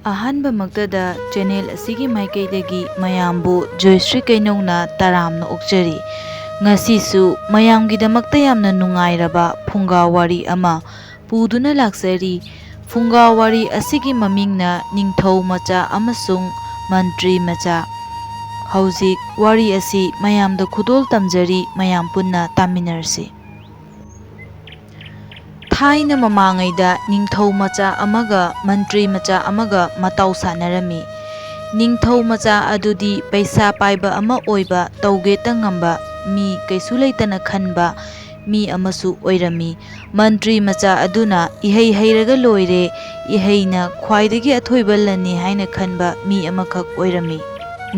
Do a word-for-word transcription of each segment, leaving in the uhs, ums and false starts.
ꯑꯍꯥꯟꯕꯃꯛꯇꯗ channel ꯑꯁꯤꯒꯤ ꯃꯥꯏꯀꯩꯗꯒꯤ ꯃꯌꯥꯝꯕꯨ ꯖꯣꯏꯁ꯭ꯔꯤ ꯀꯩꯅꯧꯅ ꯇꯔꯥꯝꯅ ꯑꯣꯛꯆꯔꯤ꯫ ꯉꯁꯤꯁꯨ ꯃꯌꯥꯝꯒꯤꯗꯃꯛꯇ ꯌꯥꯝꯅ ꯅꯨꯡꯉꯥꯏꯔꯕ ꯐꯨꯡꯒꯥ ꯋꯥꯔꯤ ꯑꯃ ꯄꯨꯗꯨꯅ ꯂꯥꯛꯆꯔꯤ꯫ ꯐꯨꯡꯒꯥ ꯋꯥꯔꯤ ꯑꯁꯤꯒꯤ ꯃꯃꯤꯡꯅ ꯅꯤꯡꯊꯧ ꯃꯆꯥ ꯑꯃꯁꯨꯡ ꯃꯟꯇ꯭ꯔꯤ ꯃꯆꯥ꯫ ꯍꯧꯖꯤꯛ ꯋꯥꯔꯤ ꯑꯁꯤ ꯃꯌꯥꯝꯗ ꯈꯨꯗꯣꯜ ꯇꯝꯖꯔꯤ, ꯃꯌꯥꯝ ꯄꯨꯟꯅ ꯇꯥꯃꯤꯟꯅꯔꯁꯤ꯫ ꯊꯥꯏꯅ ꯃꯃꯥꯡꯉꯩꯗ ꯅꯤꯡꯊꯧ ꯃꯆꯥ ꯑꯃꯒ ꯃꯟꯇ꯭ꯔꯤ ꯃꯆꯥ ꯑꯃꯒ ꯃꯇꯥꯎ ꯁꯥꯟꯅꯔꯝꯃꯤ꯫ ꯅꯤꯡꯊꯧ ꯃꯆꯥ ꯑꯗꯨꯗꯤ ꯄꯩꯁꯥ ꯄꯥꯏꯕ ꯑꯃ ꯑꯣꯏꯕ, ꯇꯧꯒꯦꯇ ꯉꯝꯕ, ꯃꯤ ꯀꯩꯁꯨ ꯂꯩꯇꯅ ꯈꯟꯕ ꯃꯤ ꯑꯃꯁꯨ ꯑꯣꯏꯔꯝꯃꯤ꯫ ꯃꯟꯇ꯭ꯔꯤ ꯃꯆꯥ ꯑꯗꯨꯅ ꯏꯍꯩ ꯍꯩꯔꯒ ꯂꯣꯏꯔꯦ, ꯏꯍꯩꯅ ꯈ꯭ꯋꯥꯏꯗꯒꯤ ꯑꯊꯣꯏꯕ ꯂꯟꯅꯤ ꯍꯥꯏꯅ ꯈꯟꯕ ꯃꯤ ꯑꯃꯈꯛ ꯑꯣꯏꯔꯝꯃꯤ꯫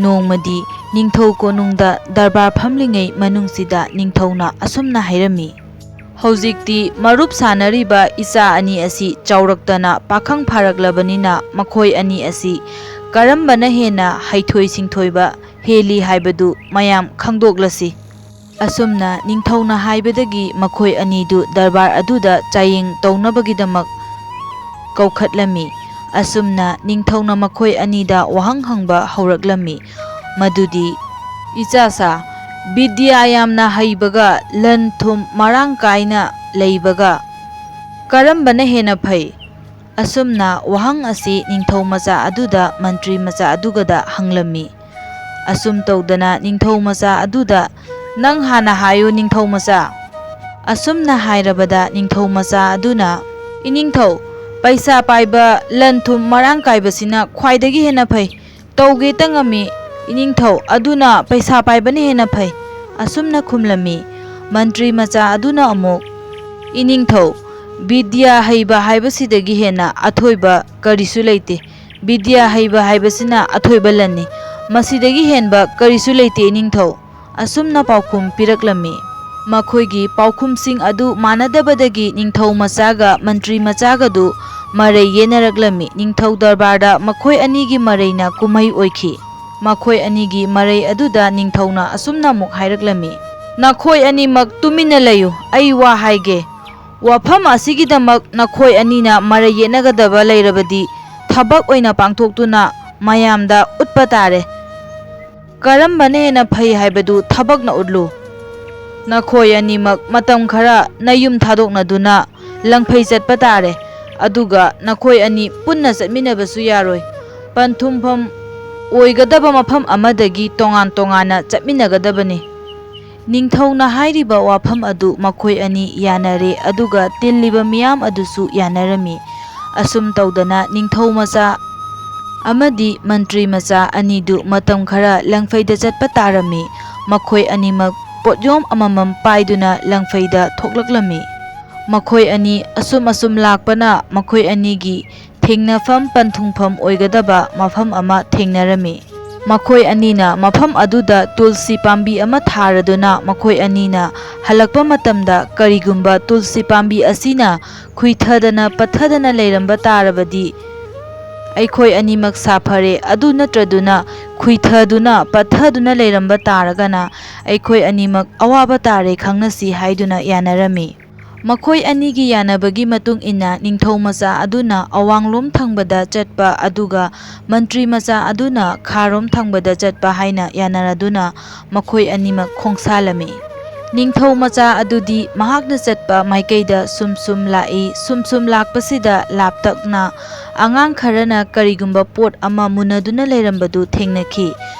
ꯅꯣꯡꯃꯗꯤ ꯅꯤꯡꯊꯧ ꯀꯣꯅꯨꯡꯗ ꯗꯔꯕꯥꯔ ꯐꯝꯂꯤꯉꯩ ꯃꯅꯨꯡꯁꯤꯗ ꯅꯤꯡꯊꯧꯅ ꯑꯁꯨꯝꯅ ꯍꯥꯏꯔꯝꯃꯤ, "ꯍꯧꯖꯤꯛꯇꯤ ꯃꯔꯨꯞ ꯁꯥꯟꯅꯔꯤꯕ ꯏꯆꯥ ꯑꯅꯤ ꯑꯁꯤ ꯆꯥꯎꯔꯛꯇꯅ ꯄꯥꯈꯪ ꯐꯥꯔꯛꯂꯕꯅꯤꯅ ꯃꯈꯣꯏ ꯑꯅꯤ ꯑꯁꯤ ꯀꯔꯝꯕꯅ ꯍꯦꯟꯅ ꯍꯩꯊꯣꯏ ꯁꯤꯡꯊꯣꯏꯕ ꯍꯦꯜꯂꯤ ꯍꯥꯏꯕꯗꯨ ꯃꯌꯥꯝ ꯈꯪꯗꯣꯛꯂꯁꯤ꯫" ꯑꯁꯨꯝꯅ ꯅꯤꯡꯊꯧꯅ ꯍꯥꯏꯕꯗꯒꯤ ꯃꯈꯣꯏ ꯑꯅꯤꯗꯨ ꯗꯔꯕꯥꯔ ꯑꯗꯨꯗ ꯆꯥꯌꯦꯡ ꯇꯧꯅꯕꯒꯤꯗꯃꯛ ꯀꯧꯈꯠꯂꯝꯃꯤ꯫ ꯑꯁꯨꯝꯅ ꯅꯤꯡꯊꯧꯅ ꯃꯈꯣꯏ ꯑꯅꯤꯗ ꯋꯥꯍꯪ ꯍꯪꯕ ꯍꯧꯔꯛꯂꯝꯃꯤ, ꯃꯗꯨꯗꯤ, "ꯏꯆꯥꯁꯥ, ꯕꯤꯗ꯭ꯌꯥ ꯌꯥꯝꯅ ꯍꯩꯕꯒ ꯂꯟ ꯊꯨꯝ ꯃꯔꯥꯡ ꯀꯥꯏꯅ ꯂꯩꯕꯒ ꯀꯔꯝꯕꯅ ꯍꯦꯟꯅ ꯐꯩ?" ꯑꯁꯨꯝꯅ ꯋꯥꯍꯪ ꯑꯁꯤ ꯅꯤꯡꯊꯧ ꯃꯆꯥ ꯑꯗꯨꯗ ꯃꯟꯇ꯭ꯔꯤ ꯃꯆꯥ ꯑꯗꯨꯒꯗ ꯍꯪꯂꯝꯃꯤ꯫ ꯑꯁꯨꯝ ꯇꯧꯗꯅ ꯅꯤꯡꯊꯧ ꯃꯆꯥ ꯑꯗꯨꯗ, "ꯅꯪ ꯍꯥꯟꯅ ꯍꯥꯏꯌꯨ, ꯅꯤꯡꯊꯧ ꯃꯆꯥ꯫" ꯑꯁꯨꯝꯅ ꯍꯥꯏꯔꯕꯗ ꯅꯤꯡꯊꯧ ꯃꯆꯥ ꯑꯗꯨꯅ, "ꯏꯅꯤꯡꯊꯧ, ꯄꯩꯁꯥ ꯄꯥꯏꯕ, ꯂꯟ ꯊꯨꯝ ꯃꯔꯥꯡ ꯀꯥꯏꯕꯁꯤꯅ ꯈ꯭ꯋꯥꯏꯗꯒꯤ ꯍꯦꯟꯅ ꯐꯩ꯫ ꯇꯧꯒꯦꯇ ꯉꯝꯃꯤ, ꯏꯅꯤꯡꯊꯧ, ꯑꯗꯨꯅ ꯄꯩꯁꯥ ꯄꯥꯏꯕꯅ ꯍꯦꯟꯅ ꯐꯩ꯫" ꯑꯁꯨꯝꯅ ꯈꯨꯝꯂꯝꯃꯤ꯫ ꯃꯟꯇ꯭ꯔꯤ ꯃꯆꯥ ꯑꯗꯨꯅ ꯑꯃꯨꯛ, "ꯏꯅꯤꯡꯊꯧ, ꯕꯤꯗ꯭ꯌꯥ ꯍꯩꯕ ꯍꯥꯏꯕꯁꯤꯗꯒꯤ ꯍꯦꯟꯅ ꯑꯊꯣꯏꯕ ꯀꯔꯤꯁꯨ ꯂꯩꯇꯦ꯫ ꯕꯤꯗ꯭ꯌꯥ ꯍꯩꯕ ꯍꯥꯏꯕꯁꯤꯅ ꯑꯊꯣꯏꯕ ꯂꯟꯅꯤ꯫ ꯃꯁꯤꯗꯒꯤ ꯍꯦꯟꯕ ꯀꯔꯤꯁꯨ ꯂꯩꯇꯦ, ꯏꯅꯤꯡꯊꯧ꯫" ꯑꯁꯨꯝꯅ ꯄꯥꯎꯈꯨꯝ ꯄꯤꯔꯛꯂꯝꯃꯤ꯫ ꯃꯈꯣꯏꯒꯤ ꯄꯥꯎꯈꯨꯝꯁꯤꯡ ꯑꯗꯨ ꯃꯥꯟꯅꯗꯕꯗꯒꯤ ꯅꯤꯡꯊꯧ ꯃꯆꯥꯒ ꯃꯟꯇ꯭ꯔꯤ ꯃꯆꯥꯒꯗꯨ ꯃꯔꯩ ꯌꯦꯠꯅꯔꯛꯂꯝꯃꯤ꯫ ꯅꯤꯡꯊꯧ ꯗꯔꯕꯥꯔꯗ ꯃꯈꯣꯏ ꯑꯅꯤꯒꯤ ꯃꯔꯩꯅ ꯀꯨꯝꯍꯩ ꯑꯣꯏꯈꯤ꯫ ꯃꯈꯣꯏ ꯑꯅꯤꯒꯤ ꯃꯔꯩ ꯑꯗꯨꯗ ꯅꯤꯡꯊꯧꯅ ꯑꯁꯨꯝꯅ ꯑꯃꯨꯛ ꯍꯥꯏꯔꯛꯂꯝꯃꯤ, "ꯅꯈꯣꯏ ꯑꯅꯤꯃꯛ ꯇꯨꯃꯤꯟꯅ ꯂꯩꯌꯨ, ꯑꯩ ꯋꯥ ꯍꯥꯏꯒꯦ꯫ ꯋꯥꯐꯝ ꯑꯁꯤꯒꯤꯗꯃꯛ ꯅꯈꯣꯏ ꯑꯅꯤꯅ ꯃꯔꯩ ꯌꯦꯠꯅꯒꯗꯕ ꯂꯩꯔꯕꯗꯤ ꯊꯕꯛ ꯑꯣꯏꯅ ꯄꯥꯡꯊꯣꯛꯇꯨꯅ ꯃꯌꯥꯝꯗ ꯎꯠꯄ ꯇꯥꯔꯦ꯫ ꯀꯔꯝꯕꯅ ꯍꯦꯟꯅ ꯐꯩ ꯍꯥꯏꯕꯗꯨ ꯊꯕꯛꯅ ꯎꯠꯂꯨ꯫ ꯅꯈꯣꯏ ꯑꯅꯤꯃꯛ ꯃꯇꯝ ꯈꯔ ꯅꯌꯨꯝ ꯊꯥꯗꯣꯛꯅꯗꯨꯅ ꯂꯪꯐꯩ ꯆꯠꯄ ꯇꯥꯔꯦ꯫ ꯑꯗꯨꯒ ꯅꯈꯣꯏ ꯑꯅꯤ ꯄꯨꯟꯅ ꯆꯠꯃꯤꯟꯅꯕꯁꯨ ꯌꯥꯔꯣꯏ꯫ ꯄꯟꯊꯨꯡꯐꯝ ꯑꯣꯏꯒꯗꯕ ꯃꯐꯝ ꯑꯃꯗꯒꯤ ꯇꯣꯉꯥꯟ ꯇꯣꯉꯥꯟꯅ ꯆꯠꯃꯤꯟꯅꯒꯗꯕꯅꯤ꯫ ꯅꯤꯡꯊꯧꯅ ꯍꯥꯏꯔꯤꯕ ꯋꯥꯐꯝ ꯑꯗꯨ ꯃꯈꯣꯏ ꯑꯅꯤ ꯌꯥꯅꯔꯦ, ꯑꯗꯨꯒ ꯇꯤꯜꯂꯤꯕ ꯃꯤꯌꯥꯝ ꯑꯗꯨꯁꯨ ꯌꯥꯅꯔꯝꯃꯤ꯫ ꯑꯁꯨꯝ ꯇꯧꯗꯅ ꯅꯤꯡꯊꯧ ꯃꯆꯥ ꯑꯃꯗꯤ ꯃꯟꯇ꯭ꯔꯤ ꯃꯆꯥ ꯑꯅꯤꯗꯨ ꯃꯇꯝ ꯈꯔ ꯂꯪꯐꯩꯗ ꯆꯠꯄ ꯇꯥꯔꯝꯃꯤ꯫ ꯃꯈꯣꯏ ꯑꯅꯤꯃꯛ ꯄꯣꯠꯌꯣꯝ ꯑꯃꯃꯝ ꯄꯥꯏꯗꯨꯅ ꯂꯪꯐꯩꯗ ꯊꯣꯛꯂꯛꯂꯝꯃꯤ꯫ ꯃꯈꯣꯏ ꯑꯅꯤ ꯑꯁꯨꯝ ꯑꯁꯨꯝ ꯂꯥꯛꯄꯅ ꯃꯈꯣꯏ ꯑꯅꯤꯒꯤ ꯊꯦꯡꯅꯐꯝ ꯄꯟꯊꯨꯡꯐꯝ ꯑꯣꯏꯒꯗꯕ ꯃꯐꯝ ꯑꯃ ꯊꯦꯡꯅꯔꯝꯃꯤ꯫ ꯃꯈꯣꯏ ꯑꯅꯤꯅ ꯃꯐꯝ ꯑꯗꯨꯗ ꯇꯨꯜꯁꯤ ꯄꯥꯝꯕꯤ ꯑꯃ ꯊꯥꯔꯗꯨꯅ ꯃꯈꯣꯏ ꯑꯅꯤꯅ ꯍꯜꯂꯛꯄ ꯃꯇꯝꯗ ꯀꯔꯤꯒꯨꯝꯕ ꯇꯨꯜꯁꯤ ꯄꯥꯝꯕꯤ ꯑꯁꯤꯅ ꯈꯨꯏꯊꯗꯅ ꯄꯠꯊꯗꯅ ꯂꯩꯔꯝꯕ ꯇꯥꯔꯕꯗꯤ, ꯑꯩꯈꯣꯏ ꯑꯅꯤꯃꯛ ꯁꯥꯐꯔꯦ, ꯑꯗꯨ ꯅꯠꯇ꯭ꯔꯗꯨꯅ ꯈꯨꯏꯊꯗꯨꯅ ꯄꯠꯊꯗꯨꯅ ꯂꯩꯔꯝꯕ ꯇꯥꯔꯒꯅ ꯑꯩꯈꯣꯏ ꯑꯅꯤꯃꯛ ꯑꯋꯥꯕ ꯇꯥꯔꯦ, ꯈꯪꯅꯁꯤ ꯍꯥꯏꯗꯨꯅ ꯌꯥꯅꯔꯝꯃꯤ꯫ ꯃꯈꯣꯏ ꯑꯅꯤꯒꯤ ꯌꯥꯅꯕꯒꯤ ꯃꯇꯨꯡ ꯏꯟꯅ ꯅꯤꯡꯊꯧ ꯃꯆꯥ ꯑꯗꯨꯅ ꯑꯋꯥꯡꯂꯣꯝ ꯊꯪꯕꯗ ꯆꯠꯄ, ꯑꯗꯨꯒ ꯃꯟꯇ꯭ꯔꯤ ꯃꯆꯥ ꯑꯗꯨꯅ ꯈꯥꯔꯣꯝ ꯊꯪꯕꯗ ꯆꯠꯄ ꯍꯥꯏꯅ ꯌꯥꯅꯔꯗꯨꯅ ꯃꯈꯣꯏ ꯑꯅꯤꯃꯛ ꯈꯣꯡꯁꯥꯜꯂꯝꯃꯤ꯫ ꯅꯤꯡꯊꯧ ꯃꯆꯥ ꯑꯗꯨꯗꯤ ꯃꯍꯥꯛꯅ ꯆꯠꯄ ꯃꯥꯏꯀꯩꯗ ꯁꯨꯝ ꯁꯨꯝ ꯂꯥꯛꯏ꯫ ꯁꯨꯝ ꯁꯨꯝ ꯂꯥꯛꯄꯁꯤꯗ ꯂꯥꯞꯇꯛꯅ ꯑꯉꯥꯡ ꯈꯔꯅ ꯀꯔꯤꯒꯨꯝꯕ ꯄꯣꯠ ꯑꯃ ꯃꯨꯟꯅꯗꯨꯅ ꯂꯩꯔꯝꯕꯗꯨ ꯊꯦꯡꯅꯈꯤ꯫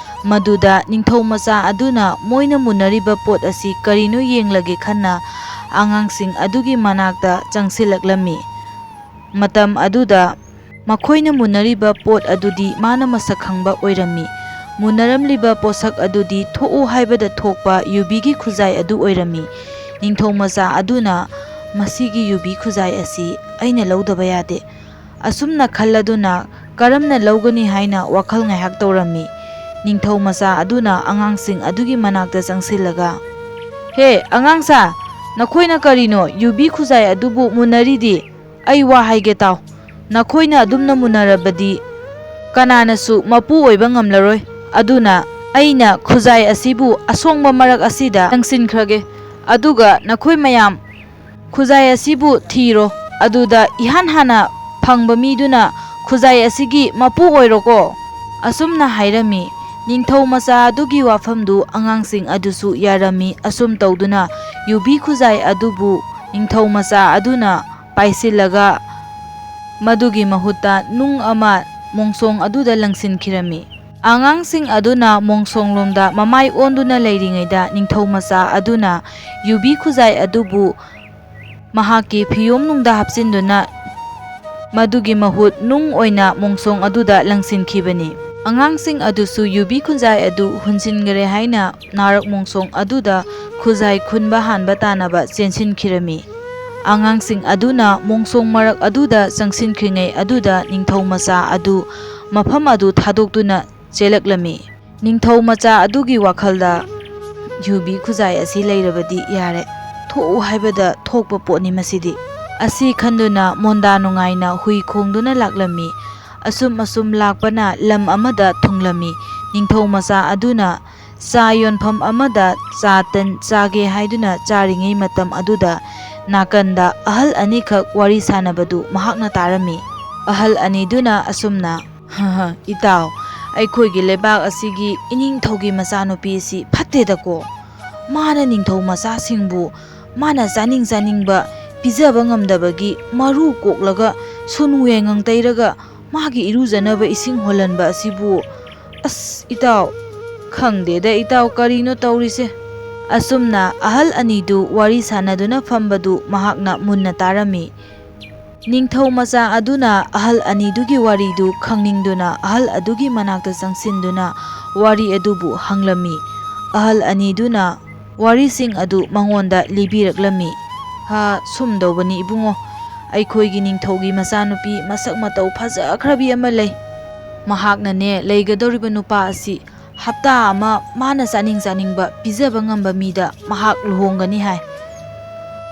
ꯃꯗꯨꯗ ꯅꯤꯡꯊꯧ ꯃꯆꯥ ꯑꯗꯨꯅ ꯃꯣꯏꯅ ꯃꯨꯟꯅꯔꯤꯕ ꯄꯣꯠ ꯑꯁꯤ ꯀꯔꯤꯅꯣ ꯌꯦꯡꯂꯒꯦ ꯈꯟꯅ ꯑꯉꯥꯡꯁꯤꯡ ꯑꯗꯨꯒꯤ ꯃꯅꯥꯛꯇ ꯆꯪꯁꯤꯜꯂꯛꯂꯝꯃꯤ꯫ ꯃꯇꯝ ꯑꯗꯨꯗ ꯃꯈꯣꯏꯅ ꯃꯨꯟꯅꯔꯤꯕ ꯄꯣꯠ ꯑꯗꯨꯗꯤ ꯃꯥꯅ ꯃꯁꯛ ꯈꯪꯕ ꯑꯣꯏꯔꯝꯃꯤ꯫ ꯃꯨꯟꯅꯔꯝꯂꯤꯕ ꯄꯣꯠꯁꯛ ꯑꯗꯨꯗꯤ ꯊꯣꯛꯎ ꯍꯥꯏꯕꯗ ꯊꯣꯛꯄ ꯌꯨꯕꯤꯒꯤ ꯈꯨꯖꯥꯏ ꯑꯗꯨ ꯑꯣꯏꯔꯝꯃꯤ꯫ ꯅꯤꯡꯊꯧ ꯃꯆꯥ ꯑꯗꯨꯅ, "ꯃꯁꯤꯒꯤ ꯌꯨꯕꯤ ꯈꯨꯖꯥꯏ ꯑꯁꯤ ꯑꯩꯅ ꯂꯧꯗꯕ ꯌꯥꯗꯦ"꯫ ꯑꯁꯨꯝꯅ ꯈꯜꯂꯗꯨꯅ ꯀꯔꯝꯅ ꯂꯧꯒꯅꯤ ꯍꯥꯏꯅ ꯋꯥꯈꯜ ꯉꯥꯏꯍꯥꯛ ꯇꯧꯔꯝꯃꯤ꯫ ꯅꯤꯡꯊꯧ ꯃꯆꯥ ꯑꯗꯨꯅ ꯑꯉꯥꯡꯁꯤꯡ ꯑꯗꯨꯒꯤ ꯃꯅꯥꯛꯇ ꯆꯪꯁꯤꯜꯂꯒ, "ꯍꯦ ꯑꯉꯥꯡꯁꯥ, ꯅꯈꯣꯏꯅ ꯀꯔꯤꯅꯣ ꯌꯨꯕꯤ ꯈꯨꯖꯥꯏ ꯑꯗꯨꯕꯨ ꯃꯨꯟꯅꯔꯤꯗꯤ? ꯑꯩ ꯋꯥ ꯍꯥꯏꯒꯦ ꯇꯥꯎ꯫ ꯅꯈꯣꯏꯅ ꯑꯗꯨꯝꯅ ꯃꯨꯟꯅꯔꯕꯗꯤ ꯀꯅꯥꯅꯁꯨ ꯃꯄꯨ ꯑꯣꯏꯕ ꯉꯝꯂꯔꯣꯏ꯫ ꯑꯗꯨꯅ ꯑꯩꯅ ꯈꯨꯖꯥꯏ ꯑꯁꯤꯕꯨ ꯑꯁꯣꯡꯕ ꯃꯔꯛ ꯑꯁꯤꯗ ꯂꯪꯁꯤꯟꯈ꯭ꯔꯒꯦ꯫ ꯑꯗꯨꯒ ꯅꯈꯣꯏ ꯃꯌꯥꯝ ꯈꯨꯖꯥꯏ ꯑꯁꯤꯕꯨ ꯊꯤꯔꯣ꯫ ꯑꯗꯨꯗ ꯏꯍꯥꯟ ꯍꯥꯟꯅ ꯐꯪꯕ ꯃꯤꯗꯨꯅ ꯈꯨꯖꯥꯏ ꯑꯁꯤꯒꯤ ꯃꯄꯨ ꯑꯣꯏꯔꯣꯀꯣ" ꯑꯁꯨꯝꯅ ꯍꯥꯏꯔꯝꯃꯤ꯫ ꯅꯤꯡꯊꯧ ꯃꯆꯥ ꯑꯗꯨꯒꯤ ꯋꯥꯐꯝꯗꯨ ꯑꯉꯥꯡꯁꯤꯡ ꯑꯗꯨꯁꯨ ꯌꯥꯔꯝꯃꯤ꯫ ꯑꯁꯨꯝ ꯇꯧꯗꯨꯅ ꯌꯨꯕꯤ ꯈꯨꯖꯥꯏ ꯑꯗꯨꯕꯨ ꯅꯤꯡꯊꯧ ꯃꯆꯥ ꯑꯗꯨꯅ ꯄꯥꯏꯁꯤꯜꯂꯒ ꯃꯗꯨꯒꯤ ꯃꯍꯨꯠꯇ ꯅꯨꯡ ꯑꯃ ꯃꯣꯡꯁꯣꯡ ꯑꯗꯨꯗ ꯂꯪꯁꯤꯟꯈꯤꯔꯝꯃꯤ꯫ ꯑꯉꯥꯡꯁꯤꯡ ꯑꯗꯨꯅ ꯃꯣꯡꯁꯣꯡꯂꯣꯝꯗ ꯃꯃꯥꯏ ꯑꯣꯟꯗꯨꯅ ꯂꯩꯔꯤꯉꯩꯗ ꯅꯤꯡꯊꯧ ꯃꯆꯥ ꯑꯗꯨꯅ ꯌꯨꯕꯤ ꯈꯨꯖꯥꯏ ꯑꯗꯨꯕꯨ ꯃꯍꯥꯛꯀꯤ ꯐꯤꯌꯣꯝꯅꯨꯡꯗ ꯍꯥꯞꯆꯤꯟꯗꯨꯅ ꯃꯗꯨꯒꯤ ꯃꯍꯨꯠ ꯅꯨꯡ ꯑꯣꯏꯅ ꯃꯣꯡꯁꯣꯡ ꯑꯗꯨꯗ ꯂꯪꯁꯤꯟꯈꯤꯕꯅꯤ꯫ ꯑꯉꯥꯡꯁꯤꯡ ꯑꯗꯨꯁꯨ ꯌꯨꯕꯤ ꯈꯨꯖꯥꯏ ꯑꯗꯨ ꯍꯨꯟꯁꯤꯟꯈ꯭ꯔꯦ ꯍꯥꯏꯅ ꯅꯥꯔꯛ ꯃꯣꯡꯁꯣꯡ ꯑꯗꯨꯗ ꯈꯨꯖꯥꯏ ꯈꯨꯟꯕ ꯍꯥꯟꯕ ꯇꯥꯅꯕ ꯆꯦꯟꯁꯤꯟꯈꯤꯔꯝꯃꯤ꯫ ꯑꯉꯥꯡꯁꯤꯡ ꯑꯗꯨꯅ ꯃꯣꯡꯁꯣꯡ ꯃꯔꯛ ꯑꯗꯨꯗ ꯆꯪꯁꯤꯟꯈ꯭ꯔꯤꯉꯩ ꯑꯗꯨꯗ ꯅꯤꯡꯊꯧ ꯃꯆꯥ ꯑꯗꯨ ꯃꯐꯝ ꯑꯗꯨ ꯊꯥꯗꯣꯛꯇꯨꯅ ꯆꯦꯜꯂꯛꯂꯝꯃꯤ꯫ ꯅꯤꯡꯊꯧ ꯃꯆꯥ ꯑꯗꯨꯒꯤ ꯋꯥꯈꯜꯗ, "ꯌꯨꯕꯤ ꯈꯨꯖꯥꯏ ꯑꯁꯤ ꯂꯩꯔꯕꯗꯤ ꯌꯥꯔꯦ, ꯊꯣꯛꯎ ꯍꯥꯏꯕꯗ ꯊꯣꯛꯄ ꯄꯣꯠꯅꯤ ꯃꯁꯤꯗꯤ" ꯑꯁꯤ ꯈꯟꯗꯨꯅ ꯃꯣꯟꯗꯥ ꯅꯨꯡꯉꯥꯏꯅ ꯍꯨꯏ ꯈꯣꯡꯗꯨꯅ ꯂꯥꯛꯂꯝꯃꯤ꯫ ꯑꯁꯨꯝ ꯑꯁꯨꯝ ꯂꯥꯛꯄꯅ ꯂꯝ ꯑꯃꯗ ꯊꯨꯡꯂꯝꯃꯤ꯫ ꯅꯤꯡꯊꯧ ꯃꯆꯥ ꯑꯗꯨꯅ ꯆꯥ ꯌꯣꯟꯐꯝ ꯑꯃꯗ ꯆꯥ ꯇꯟ ꯆꯥꯒꯦ ꯍꯥꯏꯗꯨꯅ ꯆꯥꯔꯤꯉꯩ ꯃꯇꯝ ꯑꯗꯨꯗ ꯅꯥꯀꯟꯗ ꯑꯍꯜ ꯑꯅꯤꯈꯛ ꯋꯥꯔꯤ ꯁꯥꯟꯅꯕꯗꯨ ꯃꯍꯥꯛꯅ ꯇꯥꯔꯝꯃꯤ꯫ ꯑꯍꯜ ꯑꯅꯤꯗꯨꯅ ꯑꯁꯨꯝꯅ, "ꯏꯇꯥꯎ, ꯑꯩꯈꯣꯏꯒꯤ ꯂꯩꯕꯥꯛ ꯑꯁꯤꯒꯤ ꯏꯅꯤꯡꯊꯧꯒꯤ ꯃꯆꯥꯅꯨꯄꯤ ꯑꯁꯤ ꯐꯠꯇꯦꯗꯀꯣ꯫ ꯃꯥꯅ ꯅꯤꯡꯊꯧ ꯃꯆꯥꯁꯤꯡꯕꯨ ꯃꯥꯅ ꯆꯥꯅꯤꯡ ꯆꯥꯅꯤꯡꯕ ꯄꯤꯖꯕ ꯉꯝꯗꯕꯒꯤ ꯃꯔꯨ ꯀꯣꯛꯂꯒ ꯁꯨꯅꯨ ꯌꯥꯏꯉꯪ ꯇꯩꯔꯒ ꯃꯥꯒꯤ ꯏꯔꯨꯖꯅꯕ ꯏꯁꯤꯡ ꯍꯣꯜꯍꯟꯕ ꯑꯁꯤꯕꯨ, ꯑꯁ, ꯏꯇꯥꯎ, ꯈꯪꯗꯦꯗ ꯏꯇꯥꯎ, ꯀꯔꯤꯅꯣ ꯇꯧꯔꯤꯁꯦ?" ꯑꯁꯨꯝꯅ ꯑꯍꯜ ꯑꯅꯤꯗꯨ ꯋꯥꯔꯤ ꯁꯥꯟꯅꯗꯨꯅ ꯐꯝꯕꯗꯨ ꯃꯍꯥꯛꯅ ꯃꯨꯟꯅ ꯇꯥꯔꯝꯃꯤ꯫ ꯅꯤꯡꯊꯧ ꯃꯆꯥ ꯑꯗꯨꯅ ꯑꯍꯜ ꯑꯅꯤꯗꯨꯒꯤ ꯋꯥꯔꯤꯗꯨ ꯈꯪꯅꯤꯡꯗꯨꯅ ꯑꯍꯜ ꯑꯗꯨꯒꯤ ꯃꯅꯥꯛꯇ ꯆꯪꯁꯤꯟꯗꯨꯅ ꯋꯥꯔꯤ ꯑꯗꯨꯕꯨ ꯍꯪꯂꯝꯃꯤ꯫ ꯑꯍꯜ ꯑꯅꯤꯗꯨꯅ ꯋꯥꯔꯤꯁꯤꯡ ꯑꯗꯨ ꯃꯉꯣꯟꯗ ꯂꯤꯕꯤꯔꯛꯂꯝꯃꯤ꯫ "ꯍꯥ, ꯁꯨꯝꯗꯧꯕꯅꯤ ꯏꯕꯨꯡꯉꯣ, ꯑꯩꯈꯣꯏꯒꯤ ꯅꯤꯡꯊꯧꯒꯤ ꯃꯆꯥꯅꯨꯄꯤ ꯃꯁꯛ ꯃꯇꯧ ꯐꯖꯈ꯭ꯔꯕꯤ ꯑꯃ ꯂꯩ꯫ ꯃꯍꯥꯛꯅꯅꯦ ꯂꯩꯒꯗꯧꯔꯤꯕ ꯅꯨꯄꯥ ꯑꯁꯤ ꯍꯞꯇꯥ ꯑꯃ ꯃꯥꯅ ꯆꯥꯅꯤꯡ ꯆꯥꯅꯤꯡꯕ ꯄꯤꯖꯕ ꯉꯝꯕ ꯃꯤꯗ ꯃꯍꯥꯛ ꯂꯨꯍꯣꯡꯒꯅꯤ ꯍꯥꯏ꯫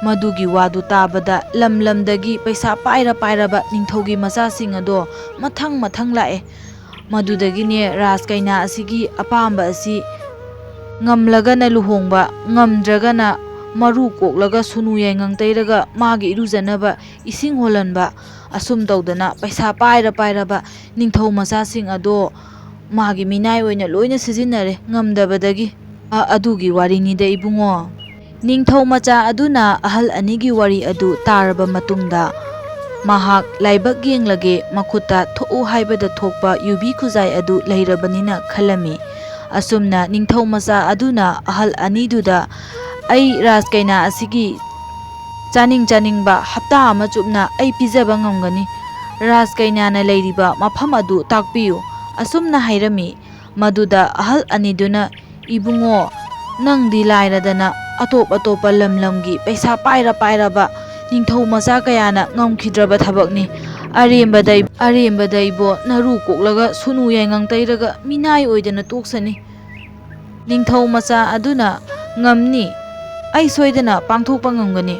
ꯃꯗꯨꯒꯤ ꯋꯥꯗꯨ ꯇꯥꯕꯗ ꯂꯝ ꯂꯝꯗꯒꯤ ꯄꯩꯁꯥ ꯄꯥꯏꯔ ꯄꯥꯏꯔꯕ ꯅꯤꯡꯊꯧꯒꯤ ꯃꯆꯥꯁꯤꯡ ꯑꯗꯣ ꯃꯊꯪ ꯃꯊꯪ ꯂꯥꯛꯑꯦ꯫ ꯃꯗꯨꯗꯒꯤꯅꯦ ꯔꯥꯖ ꯀꯩꯅꯥ ꯑꯁꯤꯒꯤ ꯑꯄꯥꯝꯕ ꯑꯁꯤ ꯉꯝꯂꯒꯅ ꯂꯨꯍꯣꯡꯕ, ꯉꯝꯗ꯭ꯔꯒꯅ ꯃꯔꯨ ꯀꯣꯛꯂꯒ ꯁꯨꯅꯨ ꯌꯥꯏꯉꯪ ꯇꯩꯔꯒ ꯃꯥꯒꯤ ꯏꯔꯨꯖꯅꯕ ꯏꯁꯤꯡ ꯍꯣꯜꯍꯟꯕ, ꯑꯁꯨꯝ ꯇꯧꯗꯅ ꯄꯩꯁꯥ ꯄꯥꯏꯔ ꯄꯥꯏꯔꯕ ꯅꯤꯡꯊꯧ ꯃꯆꯥꯁꯤꯡ ꯑꯗꯣ ꯃꯥꯒꯤ ꯃꯤꯅꯥꯏ ꯑꯣꯏꯅ ꯂꯣꯏꯅ ꯁꯤꯖꯤꯟꯅꯔꯦ ꯉꯝꯗꯕꯗꯒꯤ꯫ ꯑ-, ꯑꯗꯨꯒꯤ ꯋꯥꯔꯤꯅꯤꯗ ꯏꯕꯨꯡꯉꯣ꯫ ꯅꯤꯡꯊꯧ ꯃꯆꯥ ꯑꯗꯨꯅ ꯑꯍꯜ ꯑꯅꯤꯒꯤ ꯋꯥꯔꯤ ꯑꯗꯨ ꯇꯥꯔꯕ ꯃꯇꯨꯡꯗ ꯃꯍꯥꯛ ꯂꯥꯏꯕꯛ ꯌꯦꯡꯂꯒꯦ, ꯃꯈꯨꯠꯇ ꯊꯣꯛꯎ ꯍꯥꯏꯕꯗ ꯊꯣꯛꯄ ꯌꯨꯕꯤ ꯈꯨꯖꯥꯏ ꯑꯗꯨ ꯂꯩꯔꯕꯅꯤꯅ ꯈꯜꯂꯝꯃꯤ꯫ ꯑꯁꯨꯝꯅ ꯅꯤꯡꯊꯧ ꯃꯆꯥ ꯑꯗꯨꯅ ꯑꯍꯜ ꯑꯅꯤꯗꯨꯗ, "ꯑꯩ ꯔꯥꯖ ꯀꯩꯅꯥ ꯑꯁꯤꯒꯤ ꯆꯥꯅꯤꯡ ꯆꯥꯅꯤꯡꯕ ꯍꯞꯇꯥ ꯑꯃ ꯆꯨꯞꯅ ꯑꯩ ꯄꯤꯖꯕ ꯉꯝꯒꯅꯤ꯫ ꯔꯥꯖ ꯀꯩꯅꯥꯅ ꯂꯩꯔꯤꯕ ꯃꯐꯝ ꯑꯗꯨ ꯇꯥꯛꯄꯤꯌꯨ," ꯑꯁꯨꯝꯅ ꯍꯥꯏꯔꯝꯃꯤ꯫ ꯃꯗꯨꯗ ꯑꯍꯜ ꯑꯅꯤꯗꯨꯅ, "ꯏꯕꯨꯡꯉꯣ, ꯅꯪꯗꯤ ꯂꯥꯏꯔꯗꯅ ꯑꯇꯣꯞ ꯑꯇꯣꯞꯄ ꯂꯝ ꯂꯝꯒꯤ ꯄꯩꯁꯥ ꯄꯥꯏꯔ ꯄꯥꯏꯔꯕ ꯅꯤꯡꯊꯧ ꯃꯆꯥ ꯀꯌꯥꯅ ꯉꯝꯈꯤꯗ꯭ꯔꯕ ꯊꯕꯛꯅꯤ꯫ ꯑꯔꯦꯝꯕꯗ, ꯑꯔꯦꯝꯕꯗ ꯏꯕꯣ, ꯅꯔꯨ ꯀꯣꯛꯂꯒ ꯁꯨꯅꯨ ꯌꯥꯏꯉꯪ ꯇꯩꯔꯒ ꯃꯤꯅꯥꯏ ꯑꯣꯏꯗꯅ ꯇꯣꯛꯁꯅꯤ꯫" ꯅꯤꯡꯊꯧ ꯃꯆꯥ ꯑꯗꯨꯅ, "ꯉꯝꯅꯤ, ꯑꯩ ꯁꯣꯏꯗꯅ ꯄꯥꯡꯊꯣꯛꯄ ꯉꯝꯒꯅꯤ꯫"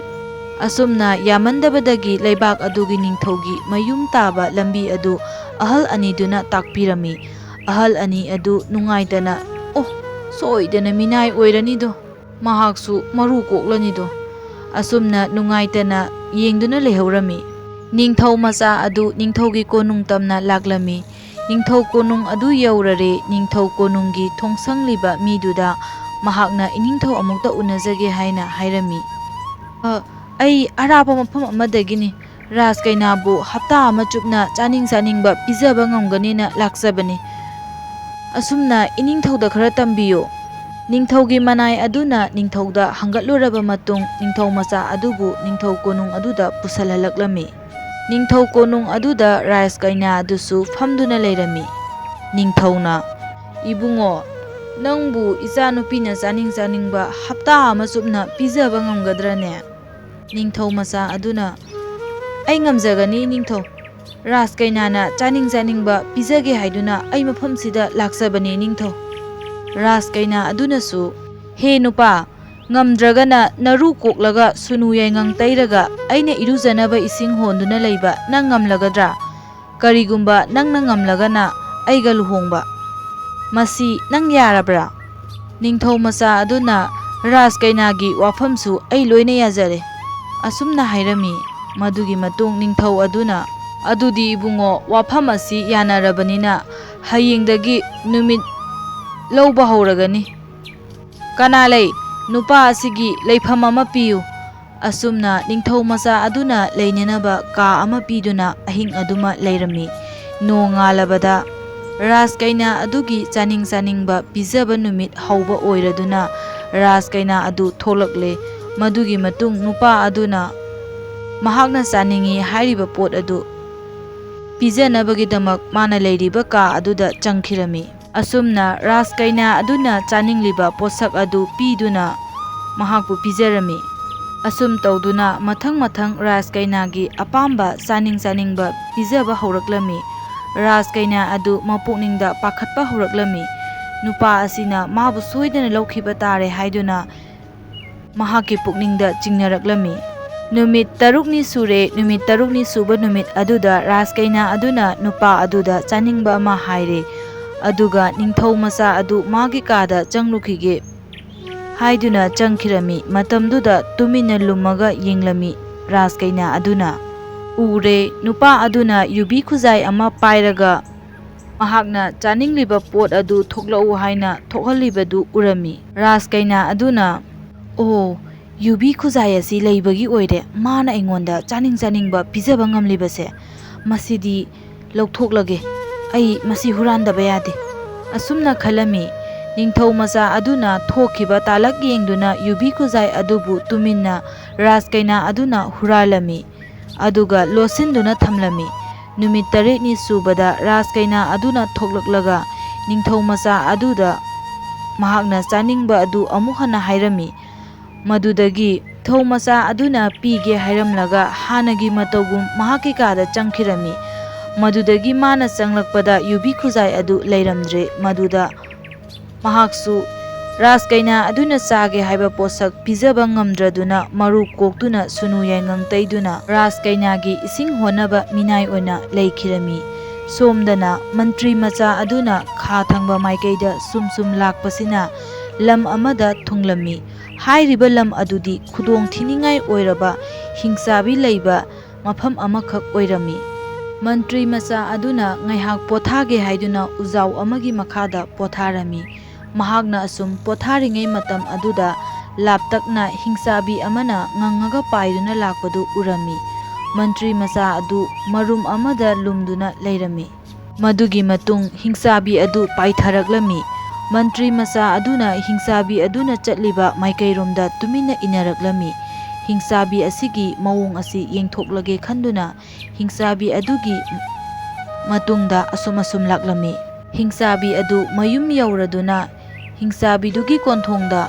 ꯑꯁꯨꯝꯅ ꯌꯥꯝꯃꯟꯗꯕꯗꯒꯤ ꯂꯩꯕꯥꯛ ꯑꯗꯨꯒꯤ ꯅꯤꯡꯊꯧꯒꯤ ꯃꯌꯨꯝ ꯇꯥꯕ ꯂꯝꯕꯤ ꯑꯗꯨ ꯑꯍꯜ ꯑꯅꯤꯗꯨꯅ ꯇꯥꯛꯄꯤꯔꯝꯃꯤ꯫ ꯑꯍꯜ ꯑꯅꯤ ꯑꯗꯨ ꯅꯨꯡꯉꯥꯏꯇꯅ, "ꯑꯣ, ꯁꯣꯏꯗꯅ ꯃꯤꯅꯥꯏ ꯑꯣꯏꯔꯅꯤꯗꯣ, ꯃꯍꯥꯛꯁꯨ ꯃꯔꯨ ꯀꯣꯛꯂꯅꯤꯗꯣ꯫" ꯑꯁꯨꯝꯅ ꯅꯨꯡꯉꯥꯏꯇꯅ ꯌꯦꯡꯗꯨꯅ ꯂꯩꯍꯧꯔꯝꯃꯤ꯫ ꯅꯤꯡꯊꯧ ꯃꯆꯥ ꯑꯗꯨ ꯅꯤꯡꯊꯧꯒꯤ ꯀꯣꯅꯨꯡ ꯇꯝꯅ ꯂꯥꯛꯂꯝꯃꯤ꯫ ꯅꯤꯡꯊꯧ ꯀꯣꯅꯨꯡ ꯑꯗꯨ ꯌꯧꯔꯔꯦ꯫ ꯅꯤꯡꯊꯧ ꯀꯣꯅꯨꯡꯒꯤ ꯊꯣꯡꯁꯪꯂꯤꯕ ꯃꯤꯗꯨꯗ ꯃꯍꯥꯛꯅ ꯏꯅꯤꯡꯊꯧ ꯑꯃꯨꯛꯇ ꯎꯅꯖꯒꯦ ꯍꯥꯏꯅ ꯍꯥꯏꯔꯝꯃꯤ꯫ "ꯑ, ꯑꯩ ꯑꯔꯥꯞꯄ ꯃꯐꯝ ꯑꯃꯗꯒꯤꯅꯤ꯫ ꯔꯥꯖ ꯀꯩꯅꯥꯕꯨ ꯍꯞꯇꯥ ꯑꯃ ꯆꯨꯞꯅ ꯆꯥꯅꯤꯡ ꯆꯥꯅꯤꯡꯕ ꯄꯤꯖꯕ ꯉꯝꯒꯅꯤꯅ ꯂꯥꯛꯆꯕꯅꯤ꯫" ꯑꯁꯨꯝꯅ ꯏꯅꯤꯡꯊꯧꯗ ꯈꯔ ꯇꯝꯕꯤꯌꯨ꯫ ꯅꯤꯡꯊꯧꯒꯤ ꯃꯅꯥꯏ ꯑꯗꯨꯅ ꯅꯤꯡꯊꯧꯗ ꯍꯪꯒꯠꯂꯨꯔꯕ ꯃꯇꯨꯡ, ꯅꯤꯡꯊꯧ ꯃꯆꯥ ꯑꯗꯨꯕꯨ ꯅꯤꯡꯊꯧ ꯀꯣꯅꯨꯡ ꯑꯗꯨꯗ ꯄꯨꯁꯜꯍꯜꯂꯛꯂꯝꯃꯤ꯫ ꯅꯤꯡꯊꯧ ꯀꯣꯅꯨꯡ ꯑꯗꯨꯗ ꯔꯥꯖ ꯀꯩꯅꯥ ꯑꯗꯨꯁꯨ ꯐꯝꯗꯨꯅ ꯂꯩꯔꯝꯃꯤ꯫ ꯅꯤꯡꯊꯧꯅ, "ꯏꯕꯨꯡꯉꯣ, ꯅꯪꯕꯨ ꯏꯆꯥꯅꯨꯄꯤꯅ ꯆꯥꯅꯤꯡ ꯆꯥꯅꯤꯡꯕ ꯍꯞꯇꯥ ꯑꯃ ꯆꯨꯞꯅ ꯄꯤꯖꯕ ꯉꯝꯒꯗ꯭ꯔꯅꯦ?" ꯅꯤꯡꯊꯧ ꯃꯆꯥ ꯑꯗꯨꯅ, "ꯑꯩ ꯉꯝꯖꯒꯅꯤ ꯅꯤꯡꯊꯧ꯫ ꯔꯥꯖ ꯀꯩꯅꯥꯅ ꯆꯥꯅꯤꯡ ꯆꯥꯅꯤꯡꯕ ꯄꯤꯖꯒꯦ ꯍꯥꯏꯗꯨꯅ ꯑꯩ ꯃꯐꯝꯁꯤꯗ ꯂꯥꯛꯆꯕꯅꯤ ꯅꯤꯡꯊꯧ꯫" ꯔꯥꯖ ꯀꯩꯅꯥ ꯑꯗꯨꯅꯁꯨ, "ꯍꯦ ꯅꯨꯄꯥ, ꯉꯝꯗ꯭ꯔꯒꯅ ꯅꯔꯨ ꯀꯣꯛꯂꯒ ꯁꯨꯅꯨ ꯌꯥꯏꯉꯪ ꯇꯩꯔꯒ ꯑꯩꯅ ꯏꯔꯨꯖꯅꯕ ꯏꯁꯤꯡ ꯍꯣꯟꯗꯨꯅ ꯂꯩꯕ ꯅꯪ ꯉꯝꯂꯒꯗ꯭ꯔꯥ? ꯀꯔꯤꯒꯨꯝꯕ ꯅꯪꯅ ꯉꯝꯂꯒꯅ ꯑꯩꯒ ꯂꯨꯍꯣꯡꯕ꯫ ꯃꯁꯤ ꯅꯪ ꯌꯥꯔꯕ꯭ꯔꯥ?" ꯅꯤꯡꯊꯧ ꯃꯆꯥ ꯑꯗꯨꯅ ꯔꯥꯖ ꯀꯩꯅꯥꯒꯤ ꯋꯥꯐꯝꯁꯨ ꯑꯩ ꯂꯣꯏꯅ ꯌꯥꯖꯔꯦ," ꯑꯁꯨꯝꯅ ꯍꯥꯏꯔꯝꯃꯤ꯫ ꯃꯗꯨꯒꯤ ꯃꯇꯨꯡ ꯅꯤꯡꯊꯧ ꯑꯗꯨꯅ, "ꯑꯗꯨꯗꯤ ꯏꯕꯨꯡꯉꯣ, ꯋꯥꯐꯝ ꯑꯁꯤ ꯌꯥꯅꯔꯕꯅꯤꯅ ꯍꯌꯦꯡꯗꯒꯤ ꯅꯨꯃꯤꯠ ꯂꯧꯕ ꯍꯧꯔꯒꯅꯤ꯫ ꯀꯅꯥ ꯂꯩ? ꯅꯨꯄꯥ ꯑꯁꯤꯒꯤ ꯂꯩꯐꯝ ꯑꯃ ꯄꯤꯌꯨ꯫" ꯑꯁꯨꯝꯅ ꯅꯤꯡꯊꯧ ꯃꯆꯥ ꯑꯗꯨꯅ ꯂꯩꯅꯅꯕ ꯀꯥ ꯑꯃ ꯄꯤꯗꯨꯅ ꯑꯍꯤꯡ ꯑꯗꯨꯃ ꯂꯩꯔꯝꯃꯤ꯫ ꯅꯣꯡꯉꯥꯜꯂꯕꯗ ꯔꯥꯖ ꯀꯩꯅꯥ ꯑꯗꯨꯒꯤ ꯆꯥꯅꯤꯡ ꯆꯥꯅꯤꯡꯕ ꯄꯤꯖꯕ ꯅꯨꯃꯤꯠ ꯍꯧꯕ ꯑꯣꯏꯔꯗꯨꯅ ꯔꯥꯖ ꯀꯩꯅꯥ ꯑꯗꯨ ꯊꯣꯛꯂꯛꯂꯦ꯫ ꯃꯗꯨꯒꯤ ꯃꯇꯨꯡ ꯅꯨꯄꯥ ꯑꯗꯨꯅ ꯃꯍꯥꯛꯅ ꯆꯥꯅꯤꯡꯏ ꯍꯥꯏꯔꯤꯕ ꯄꯣꯠ ꯑꯗꯨ ꯄꯤꯖꯅꯕꯒꯤꯗꯃꯛ ꯃꯥꯅ ꯂꯩꯔꯤꯕ ꯀꯥ ꯑꯗꯨꯗ ꯆꯪꯈꯤꯔꯝꯃꯤ꯫ ꯑꯁꯨꯝꯅ ꯔꯥꯖ ꯀꯩꯅꯥ ꯑꯗꯨꯅ ꯆꯥꯅꯤꯡꯂꯤꯕ ꯄꯣꯠꯁꯛ ꯑꯗꯨ ꯄꯤꯗꯨꯅ ꯃꯍꯥꯛꯄꯨ ꯄꯤꯖꯔꯝꯃꯤ꯫ ꯑꯁꯨꯝ ꯇꯧꯗꯨꯅ ꯃꯊꯪ ꯃꯊꯪ ꯔꯥꯖ ꯀꯩꯅꯥꯒꯤ ꯑꯄꯥꯝꯕ ꯆꯥꯅꯤꯡ ꯆꯥꯅꯤꯡꯕ ꯄꯤꯖꯕ ꯍꯧꯔꯛꯂꯝꯃꯤ꯫ ꯔꯥꯖ ꯀꯩꯅꯥ ꯑꯗꯨ ꯃꯄꯨꯛꯅꯤꯡꯗ ꯄꯥꯈꯠꯄ ꯍꯧꯔꯛꯂꯝꯃꯤ꯫ ꯅꯨꯄꯥ ꯑꯁꯤꯅ ꯃꯥꯕꯨ ꯁꯣꯏꯗꯅ ꯂꯧꯈꯤꯕ ꯇꯥꯔꯦ ꯍꯥꯏꯗꯨꯅ ꯃꯍꯥꯛꯀꯤ ꯄꯨꯛꯅꯤꯡꯗ ꯆꯤꯡꯅꯔꯛꯂꯝꯃꯤ꯫ ꯅꯨꯃꯤꯠ ꯇꯔꯨꯛꯅꯤ ꯁꯨꯔꯦ꯫ ꯅꯨꯃꯤꯠ ꯇꯔꯨꯛꯅꯤ ꯁꯨꯕ ꯅꯨꯃꯤꯠ ꯑꯗꯨꯗ ꯔꯥꯖ ꯀꯩꯅꯥ ꯑꯗꯨꯅ ꯅꯨꯄꯥ ꯑꯗꯨꯗ ꯆꯥꯅꯤꯡꯕ ꯑꯃ ꯍꯥꯏꯔꯦ꯫ ꯑꯗꯨꯒ ꯅꯤꯡꯊꯧ ꯃꯆꯥ ꯑꯗꯨ ꯃꯥꯒꯤ ꯀꯥꯗ ꯆꯪꯂꯨꯈꯤꯒꯦ ꯍꯥꯏꯗꯨꯅ ꯆꯪꯈꯤꯔꯝꯃꯤ꯫ ꯃꯇꯝꯗꯨꯗ ꯇꯨꯃꯤꯟꯅ ꯂꯨꯝꯃꯒ ꯌꯦꯡꯂꯝꯃꯤ ꯔꯥꯖ ꯀꯩꯅꯥ ꯑꯗꯨꯅ꯫ ꯎꯔꯦ, ꯅꯨꯄꯥ ꯑꯗꯨꯅ ꯌꯨꯕꯤ ꯈꯨꯖꯥꯏ ꯑꯃ ꯄꯥꯏꯔꯒ ꯃꯍꯥꯛꯅ ꯆꯥꯅꯤꯡꯂꯤꯕ ꯄꯣꯠ ꯑꯗꯨ ꯊꯣꯛꯂꯛꯎ ꯍꯥꯏꯅ ꯊꯣꯛꯍꯜꯂꯤꯕꯗꯨ ꯎꯔꯝꯃꯤ꯫ ꯔꯥꯖ ꯀꯩꯅꯥ ꯑꯗꯨꯅ, "ꯑꯣ, ꯌꯨꯕꯤ ꯈꯨꯖꯥꯏ ꯑꯁꯤ ꯂꯩꯕꯒꯤ ꯑꯣꯏꯔꯦ ꯃꯥꯅ ꯑꯩꯉꯣꯟꯗ ꯆꯥꯅꯤꯡ ꯆꯥꯅꯤꯡꯕ ꯄꯤꯖꯕ ꯉꯝꯂꯤꯕꯁꯦ꯫ ꯃꯁꯤꯗꯤ ꯂꯧꯊꯣꯛꯂꯒꯦ꯫ ꯑꯩ ꯃꯁꯤ ꯍꯨꯔꯥꯟꯗꯕ ꯌꯥꯗꯦ꯫" ꯑꯁꯨꯝꯅ ꯈꯜꯂꯝꯃꯤ꯫ ꯅꯤꯡꯊꯧ ꯃꯆꯥ ꯑꯗꯨꯅ ꯊꯣꯛꯈꯤꯕ ꯇꯥꯂꯛ ꯌꯦꯡꯗꯨꯅ ꯌꯨꯕꯤ ꯈꯨꯖꯥꯏ ꯑꯗꯨꯕꯨ ꯇꯨꯃꯤꯟꯅ ꯔꯥꯖ ꯀꯩꯅꯥ ꯑꯗꯨꯅ ꯍꯨꯔꯥꯜꯂꯝꯃꯤ꯫ ꯑꯗꯨꯒ ꯂꯣꯠꯁꯤꯟꯗꯨꯅ ꯊꯝꯂꯝꯃꯤ꯫ ꯅꯨꯃꯤꯠ ꯇꯔꯦꯠꯅꯤ ꯁꯨꯕꯗ ꯔꯥꯖ ꯀꯩꯅꯥ ꯑꯗꯨꯅ ꯊꯣꯛꯂꯛꯂꯒ ꯅꯤꯡꯊꯧ ꯃꯆꯥ ꯑꯗꯨꯗ ꯃꯍꯥꯛꯅ ꯆꯥꯅꯤꯡꯕ ꯑꯗꯨ ꯑꯃꯨꯛ ꯍꯟꯅ ꯍꯥꯏꯔꯝꯃꯤ꯫ ꯃꯗꯨꯗꯒꯤ ꯅꯤꯡꯊꯧ ꯃꯆꯥ ꯑꯗꯨꯅ ꯄꯤꯒꯦ ꯍꯥꯏꯔꯝꯂꯒ ꯍꯥꯟꯅꯒꯤ ꯃꯇꯧꯒꯨꯝ ꯃꯍꯥꯛꯀꯤ ꯀꯥꯗ ꯆꯪꯈꯤꯔꯝꯃꯤ꯫ ꯃꯗꯨꯗꯒꯤ ꯃꯥꯅ ꯆꯪꯂꯛꯄꯗ ꯌꯨꯕꯤ ꯈꯨꯖꯥꯏ ꯑꯗꯨ ꯂꯩꯔꯝꯗ꯭ꯔꯦ꯫ ꯃꯗꯨꯗ ꯃꯍꯥꯛꯁꯨ ꯔꯥꯖ ꯀꯩꯅꯥ ꯑꯗꯨꯅ ꯆꯥꯒꯦ ꯍꯥꯏꯕ ꯄꯣꯠꯁꯛ ꯄꯤꯖꯕ ꯉꯝꯗ꯭ꯔꯗꯨꯅ ꯃꯔꯨ ꯀꯣꯛꯇꯨꯅ ꯁꯨꯅꯨ ꯌꯥꯏꯉꯪ ꯇꯩꯗꯨꯅ ꯔꯥꯖ ꯀꯩꯅꯥꯒꯤ ꯏꯁꯤꯡ ꯍꯣꯟꯅꯕ ꯃꯤꯅꯥꯏ ꯑꯣꯏꯅ ꯂꯩꯈꯤꯔꯝꯃꯤ꯫ ꯁꯣꯝꯗꯅ ꯃꯟꯇ꯭ꯔꯤ ꯃꯆꯥ ꯑꯗꯨꯅ ꯈꯥ ꯊꯪꯕ ꯃꯥꯏꯀꯩꯗ ꯁꯨꯝ ꯁꯨꯝ ꯂꯥꯛꯄꯁꯤꯅ ꯂꯝ ꯑꯃꯗ ꯊꯨꯡꯂꯝꯃꯤ꯫ ꯍꯥꯏꯔꯤꯕ ꯂꯝ ꯑꯗꯨꯗꯤ ꯈꯨꯗꯣꯡ ꯊꯤꯅꯤꯡꯉꯥꯏ ꯑꯣꯏꯔꯕ ꯍꯤꯡꯆꯥꯕꯤ ꯂꯩꯕ ꯃꯐꯝ ꯑꯃꯈꯛ ꯑꯣꯏꯔꯝꯃꯤ꯫ ꯃꯟꯇ꯭ꯔꯤ ꯃꯆꯥ ꯑꯗꯨꯅ ꯉꯥꯏꯍꯥꯛ ꯄꯣꯊꯥꯒꯦ ꯍꯥꯏꯗꯨꯅ ꯎꯖꯥꯎ ꯑꯃꯒꯤ ꯃꯈꯥꯗ ꯄꯣꯊꯥꯔꯝꯃꯤ꯫ ꯃꯍꯥꯛꯅ ꯑꯁꯨꯝ ꯄꯣꯊꯥꯔꯤꯉꯩ ꯃꯇꯝ ꯑꯗꯨꯗ ꯂꯥꯞꯇꯛꯅ ꯍꯤꯡꯆꯥꯕꯤ ꯑꯃꯅ ꯉꯪꯉꯒ ꯄꯥꯏꯗꯨꯅ ꯂꯥꯛꯄꯗꯨ ꯎꯔꯝꯃꯤ꯫ ꯃꯟꯇ꯭ꯔꯤ ꯃꯆꯥ ꯑꯗꯨ ꯃꯔꯨꯝ ꯑꯃꯗ ꯂꯨꯝꯗꯨꯅ ꯂꯩꯔꯝꯃꯤ꯫ ꯃꯗꯨꯒꯤ ꯃꯇꯨꯡ ꯍꯤꯡꯆꯥꯕꯤ ꯑꯗꯨ ꯄꯥꯏꯊꯔꯛꯂꯝꯃꯤ꯫ ꯃꯟꯇ꯭ꯔꯤ ꯃꯆꯥ ꯑꯗꯨꯅ ꯍꯤꯡꯆꯥꯕꯤ ꯑꯗꯨꯅ ꯆꯠꯂꯤꯕ ꯃꯥꯏꯀꯩꯔꯣꯝꯗ ꯇꯨꯃꯤꯟꯅ ꯏꯟꯅꯔꯛꯂꯝꯃꯤ꯫ ꯍꯤꯡꯆꯥꯕꯤ ꯑꯁꯤꯒꯤ ꯃꯑꯣꯡ ꯑꯁꯤ ꯌꯦꯡꯊꯣꯛꯂꯒꯦ ꯈꯟꯗꯨꯅ ꯍꯤꯡꯆꯥꯕꯤ ꯑꯗꯨꯒꯤ ꯃꯇꯨꯡꯗ ꯑꯁꯨꯝ ꯑꯁꯨꯝ ꯂꯥꯛꯂꯝꯃꯤ꯫ ꯍꯤꯡꯆꯥꯕꯤ ꯑꯗꯨ ꯃꯌꯨꯝ ꯌꯧꯔꯗꯨꯅ ꯍꯤꯡꯆꯥꯕꯤꯗꯨꯒꯤ ꯀꯣꯟꯊꯣꯡꯗ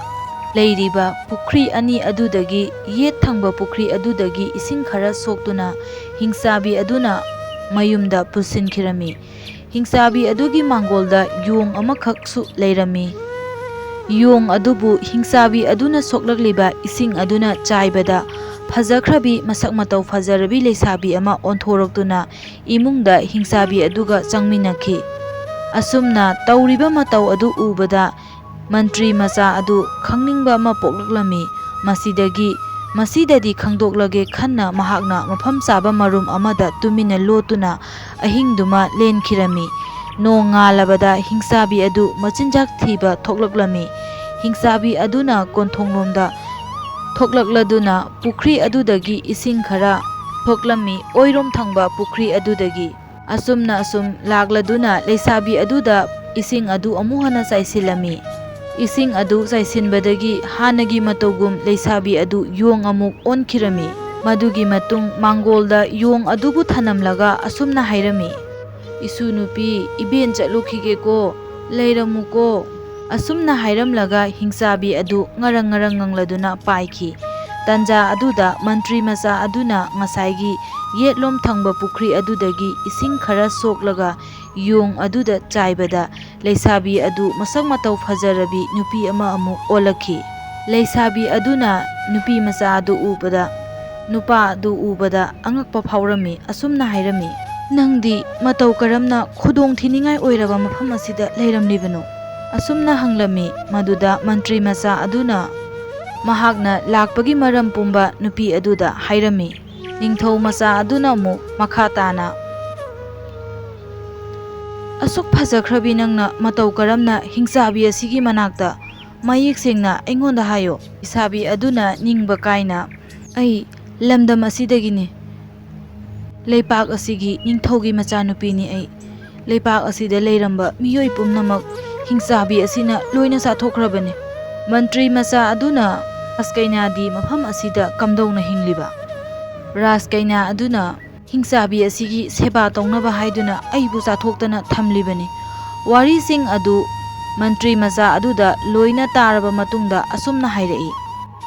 ꯂꯩꯔꯤꯕ ꯄꯨꯈ꯭ꯔꯤ ꯑꯅꯤ ꯑꯗꯨꯗꯒꯤ, ꯌꯦꯠ ꯊꯪꯕ ꯄꯨꯈ꯭ꯔꯤ ꯑꯗꯨꯗꯒꯤ ꯏꯁꯤꯡ ꯈꯔ ꯁꯣꯛꯇꯨꯅ ꯍꯤꯡꯆꯥꯕꯤ ꯑꯗꯨꯅ ꯃꯌꯨꯝꯗ ꯄꯨꯁꯤꯟꯈꯤꯔꯝꯃꯤ꯫ ꯍꯤꯡꯆꯥꯕꯤ ꯑꯗꯨꯒꯤ ꯃꯥꯡꯒꯣꯜꯗ ꯌꯣꯡ ꯑꯃꯈꯛꯁꯨ ꯂꯩꯔꯝꯃꯤ꯫ ꯌꯣꯡ ꯑꯗꯨꯕꯨ ꯍꯤꯡꯆꯥꯕꯤ ꯑꯗꯨꯅ ꯁꯣꯛꯂꯛꯂꯤꯕ ꯏꯁꯤꯡ ꯑꯗꯨꯅ ꯆꯥꯏꯕꯗ ꯐꯖꯈ꯭ꯔꯕꯤ, ꯃꯁꯛ ꯃꯇꯧ ꯐꯖꯔꯕꯤ ꯂꯩꯁꯥꯕꯤ ꯑꯃ ꯑꯣꯟꯊꯣꯔꯛꯇꯨꯅ ꯏꯃꯨꯡꯗ ꯍꯤꯡꯆꯥꯕꯤ ꯑꯗꯨꯒ ꯆꯪꯃꯤꯟꯅꯈꯤ꯫ ꯑꯁꯨꯝꯅ ꯇꯧꯔꯤꯕ ꯃꯇꯧ ꯑꯗꯨ ꯎꯕꯗ ꯃꯟꯇ꯭ꯔꯤ ꯃꯆꯥ ꯑꯗꯨ ꯈꯪꯅꯤꯡꯕ ꯑꯃ ꯄꯣꯛꯂꯛꯂꯝꯃꯤ꯫ ꯃꯁꯤꯗꯒꯤ, ꯃꯁꯤꯗꯗꯤ ꯈꯪꯗꯣꯛꯂꯒꯦ ꯈꯟꯅ ꯃꯍꯥꯛꯅ ꯃꯐꯝ ꯆꯥꯕ ꯃꯔꯨꯝ ꯑꯃꯗ ꯇꯨꯃꯤꯟꯅ ꯂꯣꯠꯇꯨꯅ ꯑꯍꯤꯡꯗꯨꯃ ꯂꯦꯟꯈꯤꯔꯝꯃꯤ꯫ ꯅꯣꯡ ꯉꯥꯜꯂꯕꯗ ꯍꯤꯡꯆꯥꯕꯤ ꯑꯗꯨ ꯃꯆꯤꯟꯖꯥꯛ ꯊꯤꯕ ꯊꯣꯛꯂꯛꯂꯝꯃꯤ꯫ ꯍꯤꯡꯆꯥꯕꯤ ꯑꯗꯨꯅ ꯀꯣꯟꯊꯣꯡꯂꯣꯝꯗ ꯊꯣꯛꯂꯛꯂꯗꯨꯅ ꯄꯨꯈ꯭ꯔꯤ ꯑꯗꯨꯗꯒꯤ ꯏꯁꯤꯡ ꯈꯔ ꯊꯣꯛꯂꯝꯃꯤ, ꯑꯣꯏꯔꯣꯝ ꯊꯪꯕ ꯄꯨꯈ꯭ꯔꯤ ꯑꯗꯨꯗꯒꯤ꯫ ꯑꯁꯨꯝꯅ ꯑꯁꯨꯝ ꯂꯥꯛꯂꯗꯨꯅ ꯂꯩꯁꯥꯕꯤ ꯑꯗꯨꯗ ꯏꯁꯤꯡ ꯑꯗꯨ ꯑꯃꯨꯛ ꯍꯟꯅ ꯆꯥꯏꯁꯤꯜꯂꯝꯃꯤ꯫ ꯏꯁꯤꯡ ꯑꯗꯨ ꯆꯥꯏꯁꯤꯟꯕꯗꯒꯤ ꯍꯥꯟꯅꯒꯤ ꯃꯇꯧꯒꯨꯝ ꯂꯩꯁꯥꯕꯤ ꯑꯗꯨ ꯌꯣꯡ ꯑꯃꯨꯛ ꯑꯣꯟꯈꯤꯔꯝꯃꯤ꯫ ꯃꯗꯨꯒꯤ ꯃꯇꯨꯡ ꯃꯥꯡꯒꯣꯜꯗ ꯌꯣꯡ ꯑꯗꯨꯕꯨ ꯊꯅꯝꯂꯒ ꯑꯁꯨꯝꯅ ꯍꯥꯏꯔꯝꯃꯤ, "ꯏꯁꯨ ꯅꯨꯄꯤ, ꯏꯕꯦꯟ ꯆꯠꯂꯨꯈꯤꯒꯦꯀꯣ, ꯂꯩꯔꯝꯃꯨꯀꯣ"꯫ ꯑꯁꯨꯝꯅ ꯍꯥꯏꯔꯝꯂꯒ ꯍꯤꯡꯆꯥꯕꯤ ꯑꯗꯨ ꯉꯔꯪ ꯉꯔꯪ ꯉꯪꯂꯗꯨꯅ ꯄꯥꯏꯈꯤ꯫ ꯇꯟꯖꯥ ꯑꯗꯨꯗ ꯃꯟꯇ꯭ꯔꯤ ꯃꯆꯥ ꯑꯗꯨꯅ ꯉꯁꯥꯏꯒꯤ ꯌꯦꯠꯂꯣꯝ ꯊꯪꯕ ꯄꯨꯈ꯭ꯔꯤ ꯑꯗꯨꯗꯒꯤ ꯏꯁꯤꯡ ꯈꯔ ꯁꯣꯛꯂꯒ ꯌꯣꯡ ꯑꯗꯨꯗ ꯆꯥꯏꯕꯗ ꯂꯩꯁꯥꯕꯤ ꯑꯗꯨ ꯃꯁꯛ ꯃꯇꯧ ꯐꯖꯔꯕꯤ ꯅꯨꯄꯤ ꯑꯃ ꯑꯃꯨꯛ ꯑꯣꯜꯂꯛꯈꯤ꯫ ꯂꯩꯁꯥꯕꯤ ꯑꯗꯨꯅ ꯅꯨꯄꯤ ꯃꯆꯥ ꯑꯗꯨ ꯎꯕꯗ, ꯅꯨꯄꯥ ꯑꯗꯨ ꯎꯕꯗ ꯑꯉꯛꯄ ꯐꯥꯎꯔꯝꯃꯤ꯫ ꯑꯁꯨꯝꯅ ꯍꯥꯏꯔꯝꯃꯤ, "ꯅꯪꯗꯤ ꯃꯇꯧ ꯀꯔꯝꯅ ꯈꯨꯗꯣꯡ ꯊꯤꯅꯤꯡꯉꯥꯏ ꯑꯣꯏꯔꯕ ꯃꯐꯝ ꯑꯁꯤꯗ ꯂꯩꯔꯝꯂꯤꯕꯅꯣ?" ꯑꯁꯨꯝꯅ ꯍꯪꯂꯝꯃꯤ꯫ ꯃꯗꯨꯗ ꯃꯟꯇ꯭ꯔꯤ ꯃꯆꯥ ꯑꯗꯨꯅ ꯃꯍꯥꯛꯅ ꯂꯥꯛꯄꯒꯤ ꯃꯔꯝ ꯄꯨꯝꯕ ꯅꯨꯄꯤ ꯑꯗꯨꯗ ꯍꯥꯏꯔꯝꯃꯤ꯫ ꯅꯤꯡꯊꯧ ꯃꯆꯥ ꯑꯗꯨꯅ ꯑꯃꯨꯛ ꯃꯈꯥ ꯇꯥꯅ, "ꯑꯁꯨꯛ ꯐꯖꯈ꯭ꯔꯕꯤ ꯅꯪꯅ ꯃꯇꯧ ꯀꯔꯝꯅ ꯍꯤꯡꯆꯥꯕꯤ ꯑꯁꯤꯒꯤ ꯃꯅꯥꯛꯇ? ꯃꯌꯦꯛ ꯁꯦꯡꯅ ꯑꯩꯉꯣꯟꯗ ꯍꯥꯏꯌꯨ꯫" ꯂꯩꯁꯥꯕꯤ ꯑꯗꯨꯅ ꯅꯤꯡꯕ ꯀꯥꯏꯅ, "ꯑꯩ ꯂꯝꯗꯝ ꯑꯁꯤꯗꯒꯤꯅꯤ, ꯂꯩꯄꯥꯛ ꯑꯁꯤꯒꯤ ꯅꯤꯡꯊꯧꯒꯤ ꯃꯆꯥꯅꯨꯄꯤꯅꯤ ꯑꯩ꯫ ꯂꯩꯄꯥꯛ ꯑꯁꯤꯗ ꯂꯩꯔꯝꯕ ꯃꯤꯑꯣꯏ ꯄꯨꯝꯅꯃꯛ ꯍꯤꯡꯆꯥꯕꯤ ꯑꯁꯤꯅ ꯂꯣꯏꯅ ꯆꯥꯊꯣꯛꯈ꯭ꯔꯕꯅꯤ꯫" ꯃꯟꯇ꯭ꯔꯤ ꯃꯆꯥ ꯑꯗꯨꯅ, "ꯔꯥꯖꯀꯩꯅꯥꯗꯤ ꯃꯐꯝ ꯑꯁꯤꯗ ꯀꯝꯗꯧꯅ ꯍꯤꯡꯂꯤꯕ?" "ꯔꯥꯖꯀꯩꯅꯥ ꯑꯗꯨꯅ ꯍꯤꯡꯆꯥꯕꯤ ꯑꯁꯤꯒꯤ ꯁꯦꯕꯥ ꯇꯧꯅꯕ ꯍꯥꯏꯗꯨꯅ ꯑꯩꯕꯨ ꯆꯥꯊꯣꯛꯇꯅ ꯊꯝꯂꯤꯕꯅꯤ꯫" ꯋꯥꯔꯤꯁꯤꯡ ꯑꯗꯨ ꯃꯟꯇ꯭ꯔꯤ ꯃꯆꯥ ꯑꯗꯨꯗ ꯂꯣꯏꯅ ꯇꯥꯔꯕ ꯃꯇꯨꯡꯗ ꯑꯁꯨꯝꯅ ꯍꯥꯏꯔꯛꯏ,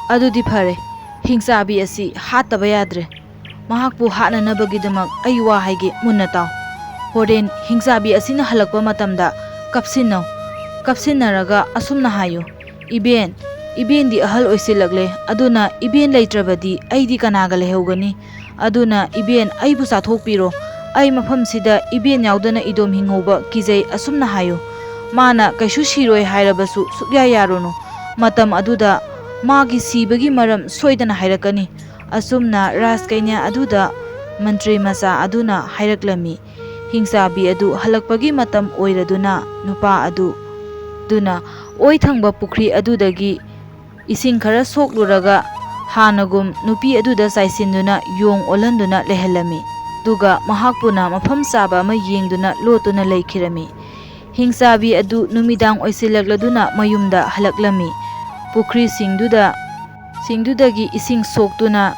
"ꯑꯗꯨꯗꯤ ꯐꯔꯦ, ꯍꯤꯡꯆꯥꯕꯤ ꯑꯁꯤ ꯍꯥꯠꯇꯕ ꯌꯥꯗ꯭ꯔꯦ꯫ ꯃꯍꯥꯛꯄꯨ ꯍꯥꯠꯅꯅꯕꯒꯤꯗꯃꯛ ꯑꯩ ꯋꯥ ꯍꯥꯏꯒꯦ, ꯃꯨꯟꯅ ꯇꯥꯎ꯫ ꯍꯣꯔꯦꯟ ꯍꯤꯡꯆꯥꯕꯤ ꯑꯁꯤꯅ ꯍꯜꯂꯛꯄ ꯃꯇꯝꯗ ꯀꯞꯁꯤꯟꯅꯧ꯫ ꯀꯞꯁꯤꯟꯅꯔꯒ ꯑꯁꯨꯝꯅ ꯍꯥꯏꯌꯨ, 'ꯏꯕꯦꯟ, ꯏꯕꯦꯟꯗꯤ ꯑꯍꯜ ꯑꯣꯏꯁꯤꯜꯂꯛꯂꯦ, ꯑꯗꯨꯅ ꯏꯕꯦꯟ ꯂꯩꯇ꯭ꯔꯕꯗꯤ ꯑꯩꯗꯤ ꯀꯅꯥꯒ ꯂꯩꯍꯧꯒꯅꯤ? ꯑꯗꯨꯅ ꯏꯕꯦꯟ, ꯑꯩꯕꯨ ꯆꯥꯊꯣꯛꯄꯤꯔꯣ꯫ ꯑꯩ ꯃꯐꯝꯁꯤꯗ ꯏꯕꯦꯟ ꯌꯥꯎꯗꯅ ꯏꯗꯣꯝ ꯍꯤꯡꯍꯧꯕ ꯀꯤꯖꯩ,' ꯑꯁꯨꯝꯅ ꯍꯥꯏꯌꯨ꯫ ꯃꯥꯅ ꯀꯩꯁꯨ ꯁꯤꯔꯣꯏ ꯍꯥꯏꯔꯕꯁꯨ ꯁꯨꯛꯌꯥ ꯌꯥꯔꯨꯅꯨ꯫ ꯃꯇꯝ ꯑꯗꯨꯗ ꯃꯥꯒꯤ ꯁꯤꯕꯒꯤ ꯃꯔꯝ ꯁꯣꯏꯗꯅ ꯍꯥꯏꯔꯛꯀꯅꯤ꯫ ꯑꯁꯨꯝꯅ ꯔꯥꯖꯀꯩꯅ꯭ꯌꯥ ꯑꯗꯨꯗ ꯃꯟꯇ꯭ꯔꯤ ꯃꯆꯥ ꯑꯗꯨꯅ ꯍꯥꯏꯔꯛꯂꯝꯃꯤ꯫ ꯍꯤꯡꯆꯥꯕꯤ ꯑꯗꯨ ꯍꯜꯂꯛꯄꯒꯤ ꯃꯇꯝ ꯑꯣꯏꯔꯗꯨꯅ ꯅꯨꯄꯥ ꯑꯗꯨ, ꯑꯗꯨꯅ ꯑꯣꯏ ꯊꯪꯕ ꯄꯨꯈ꯭ꯔꯤ ꯑꯗꯨꯗꯒꯤ ꯏꯁꯤꯡ ꯈꯔ ꯁꯣꯛꯂꯨꯔꯒ ꯍꯥꯟꯅꯒꯨꯝ ꯅꯨꯄꯤ ꯑꯗꯨꯗ ꯆꯥꯏꯁꯤꯟꯗꯨꯅ ꯌꯣꯡ ꯑꯣꯜꯍꯟꯗꯨꯅ ꯂꯩꯍꯜꯂꯝꯃꯤ꯫ ꯑꯗꯨꯒ ꯃꯍꯥꯛꯄꯨꯅ ꯃꯐꯝ ꯆꯥꯕ ꯑꯃ ꯌꯦꯡꯗꯨꯅ ꯂꯣꯠꯇꯨꯅ ꯂꯩꯈꯤꯔꯝꯃꯤ꯫ ꯍꯤꯡꯆꯥꯕꯤ ꯑꯗꯨ ꯅꯨꯃꯤꯗꯥꯡ ꯑꯣꯏꯁꯤꯜꯂꯛꯂꯗꯨꯅ ꯃꯌꯨꯝꯗ ꯍꯜꯂꯛꯂꯝꯃꯤ꯫ ꯄꯨꯈ꯭ꯔꯤꯁꯤꯡꯗꯨꯗ, ꯁꯤꯡꯗꯨꯗꯒꯤ ꯏꯁꯤꯡ ꯁꯣꯛꯇꯨꯅ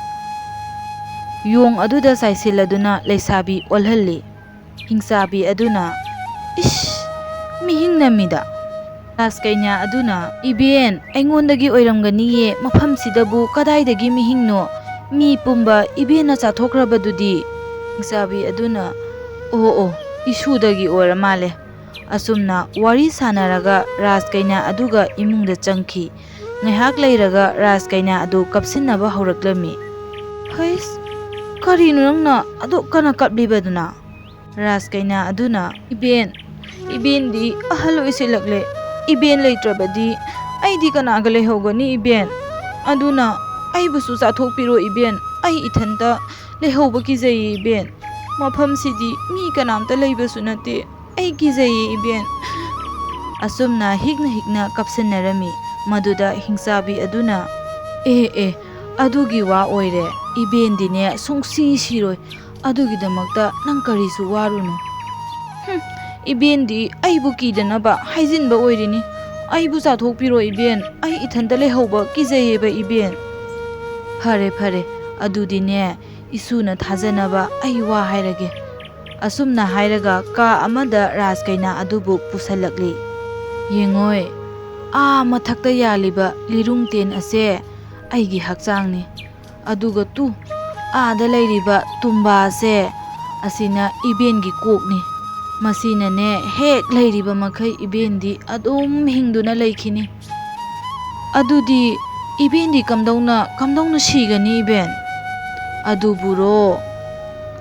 ꯌꯣꯡ ꯑꯗꯨꯗ ꯆꯥꯏꯁꯤꯜꯂꯗꯨꯅ ꯂꯩꯁꯥꯕꯤ ꯑꯣꯜꯍꯜꯂꯤ꯫ ꯍꯤꯡꯆꯥꯕꯤ ꯑꯗꯨꯅ, "ꯏꯁ, ꯃꯤꯍꯤꯡ ꯅꯝꯃꯤꯗ!" ꯔꯥꯖꯀꯩꯅ꯭ꯌꯥ ꯑꯗꯨꯅ, "ꯏꯕꯦꯟ, ꯑꯩꯉꯣꯟꯗꯒꯤ ꯑꯣꯏꯔꯝꯒꯅꯤꯌꯦ, ꯃꯐꯝꯁꯤꯗꯕꯨ ꯀꯗꯥꯏꯗꯒꯤ ꯃꯤꯍꯤꯡꯅꯣ? ꯃꯤ ꯄꯨꯝꯕ ꯏꯕꯦꯟꯅ ꯆꯥꯊꯣꯛꯈ꯭ꯔꯕꯗꯨꯗꯤ?" ꯍꯤꯡꯆꯥꯕꯤ ꯑꯗꯨꯅ, "ꯑꯣ, ꯑꯣ, ꯏꯁꯨꯗꯒꯤ ꯑꯣꯏꯔ ꯃꯥꯜꯂꯦ꯫" ꯑꯁꯨꯝꯅ ꯋꯥꯔꯤ ꯁꯥꯟꯅꯔꯒ ꯔꯥꯖꯀꯩꯅ꯭ꯌꯥ ꯑꯗꯨꯒ ꯏꯃꯨꯡꯗ ꯆꯪꯈꯤ꯫ ꯉꯥꯏꯍꯥꯛ ꯂꯩꯔꯒ ꯔꯥꯖꯀꯩꯅ꯭ꯌꯥ ꯑꯗꯨ ꯀꯞꯁꯤꯟꯅꯕ ꯍꯧꯔꯛꯂꯝꯃꯤ꯫ "ꯍꯩꯁ, ꯀꯔꯤꯅꯣ ꯅꯪꯅ ꯑꯗꯨꯛ ꯀꯟꯅ ꯀꯞꯂꯤꯕꯗꯨꯅ?" ꯔꯥꯖꯀꯩꯅ꯭ꯌꯥ ꯑꯗꯨꯅ, "ꯏꯕꯦꯟ, ꯏꯕꯦꯟꯗꯤ ꯑꯍꯜ ꯑꯣꯏꯁꯤꯜꯂꯛꯂꯦ꯫ ꯏꯕꯦꯟ ꯂꯩꯇ꯭ꯔꯕꯗꯤ ꯑꯩꯗꯤ ꯀꯅꯥꯒ ꯂꯩꯍꯧꯒꯅꯤ, ꯏꯕꯦꯟ?" ꯑꯗꯨꯅ ꯑꯩꯕꯨꯁꯨ ꯆꯥꯊꯣꯛꯄꯤꯔꯣ ꯏꯕꯦꯟ, ꯑꯩ ꯏꯊꯟꯇ ꯂꯩꯍꯧꯕ ꯀꯤꯖꯩꯌꯦ ꯏꯕꯦꯟ꯫ ꯃꯐꯝꯁꯤꯗꯤ ꯃꯤ ꯀꯅꯥꯝꯇ ꯂꯩꯕꯁꯨ ꯅꯠꯇꯦ, ꯑꯩ ꯀꯤꯖꯩꯌꯦ ꯏꯕꯦꯟ꯫ ꯑꯁꯨꯝꯅ ꯍꯤꯛꯅ ꯍꯤꯛꯅ ꯀꯞꯁꯤꯟꯅꯔꯝꯃꯤ꯫ ꯃꯗꯨꯗ ꯍꯤꯡꯆꯥꯕꯤ ꯑꯗꯨꯅ, "ꯑꯦ ꯑꯦ, ꯑꯗꯨꯒꯤ ꯋꯥ ꯑꯣꯏꯔꯦ, ꯏꯕꯦꯟꯗꯤꯅꯦ ꯁꯨꯡꯁꯤ ꯁꯤꯔꯣꯏ, ꯑꯗꯨꯒꯤꯗꯃꯛꯇ ꯅꯪ ꯀꯔꯤꯁꯨ ꯋꯥꯔꯨꯅꯨ꯫ ꯍꯨꯝ, ꯏꯕꯦꯟꯗꯤ ꯑꯩꯕꯨ ꯀꯤꯗꯅꯕ ꯍꯥꯏꯖꯤꯟꯕ ꯑꯣꯏꯔꯤꯅꯤ꯫ ꯑꯩꯕꯨ ꯆꯥꯊꯣꯛꯄꯤꯔꯣ ꯏꯕꯦꯟ, ꯑꯩ ꯏꯊꯟꯇ ꯂꯩꯍꯧꯕ ꯀꯤꯖꯩꯌꯦꯕ ꯏꯕꯦꯟ꯫" "ꯐꯔꯦ ꯐꯔꯦ, ꯑꯗꯨꯗꯤꯅꯦ ꯏꯁꯨꯅ ꯊꯥꯖꯅꯕ ꯑꯩ ꯋꯥ ꯍꯥꯏꯔꯒꯦ꯫" ꯑꯁꯨꯝꯅ ꯍꯥꯏꯔꯒ ꯀꯥ ꯑꯃꯗ ꯔꯥꯖ ꯀꯩꯅꯥ ꯑꯗꯨꯕꯨ ꯄꯨꯁꯜꯂꯛꯂꯤ꯫ "ꯌꯦꯡꯉꯣꯏ, ꯑꯥ ꯃꯊꯛꯇ ꯌꯥꯜꯂꯤꯕ ꯂꯤꯔꯨꯡ ꯇꯦꯟ ꯑꯁꯦ ꯑꯩꯒꯤ ꯍꯛꯆꯥꯡꯅꯤ꯫ ꯑꯗꯨꯒ ꯇꯨ, ꯑꯥꯗ ꯂꯩꯔꯤꯕ ꯇꯨꯝꯕꯥꯁꯦ, ꯑꯁꯤꯅ ꯏꯕꯦꯟꯒꯤ ꯀꯣꯛꯅꯤ꯫ ꯃꯁꯤꯅꯅꯦ ꯍꯦꯛ ꯂꯩꯔꯤꯕ ꯃꯈꯩ ꯏꯕꯦꯟꯗꯤ ꯑꯗꯨꯝ ꯍꯤꯡꯗꯨꯅ ꯂꯩꯈꯤꯅꯤ꯫" "ꯑꯗꯨꯗꯤ ꯏꯕꯦꯟꯗꯤ ꯀꯝꯗꯧꯅ, ꯀꯝꯗꯧꯅ ꯁꯤꯒꯅꯤ ꯏꯕꯦꯟ?" "ꯑꯗꯨꯕꯨꯔꯣ,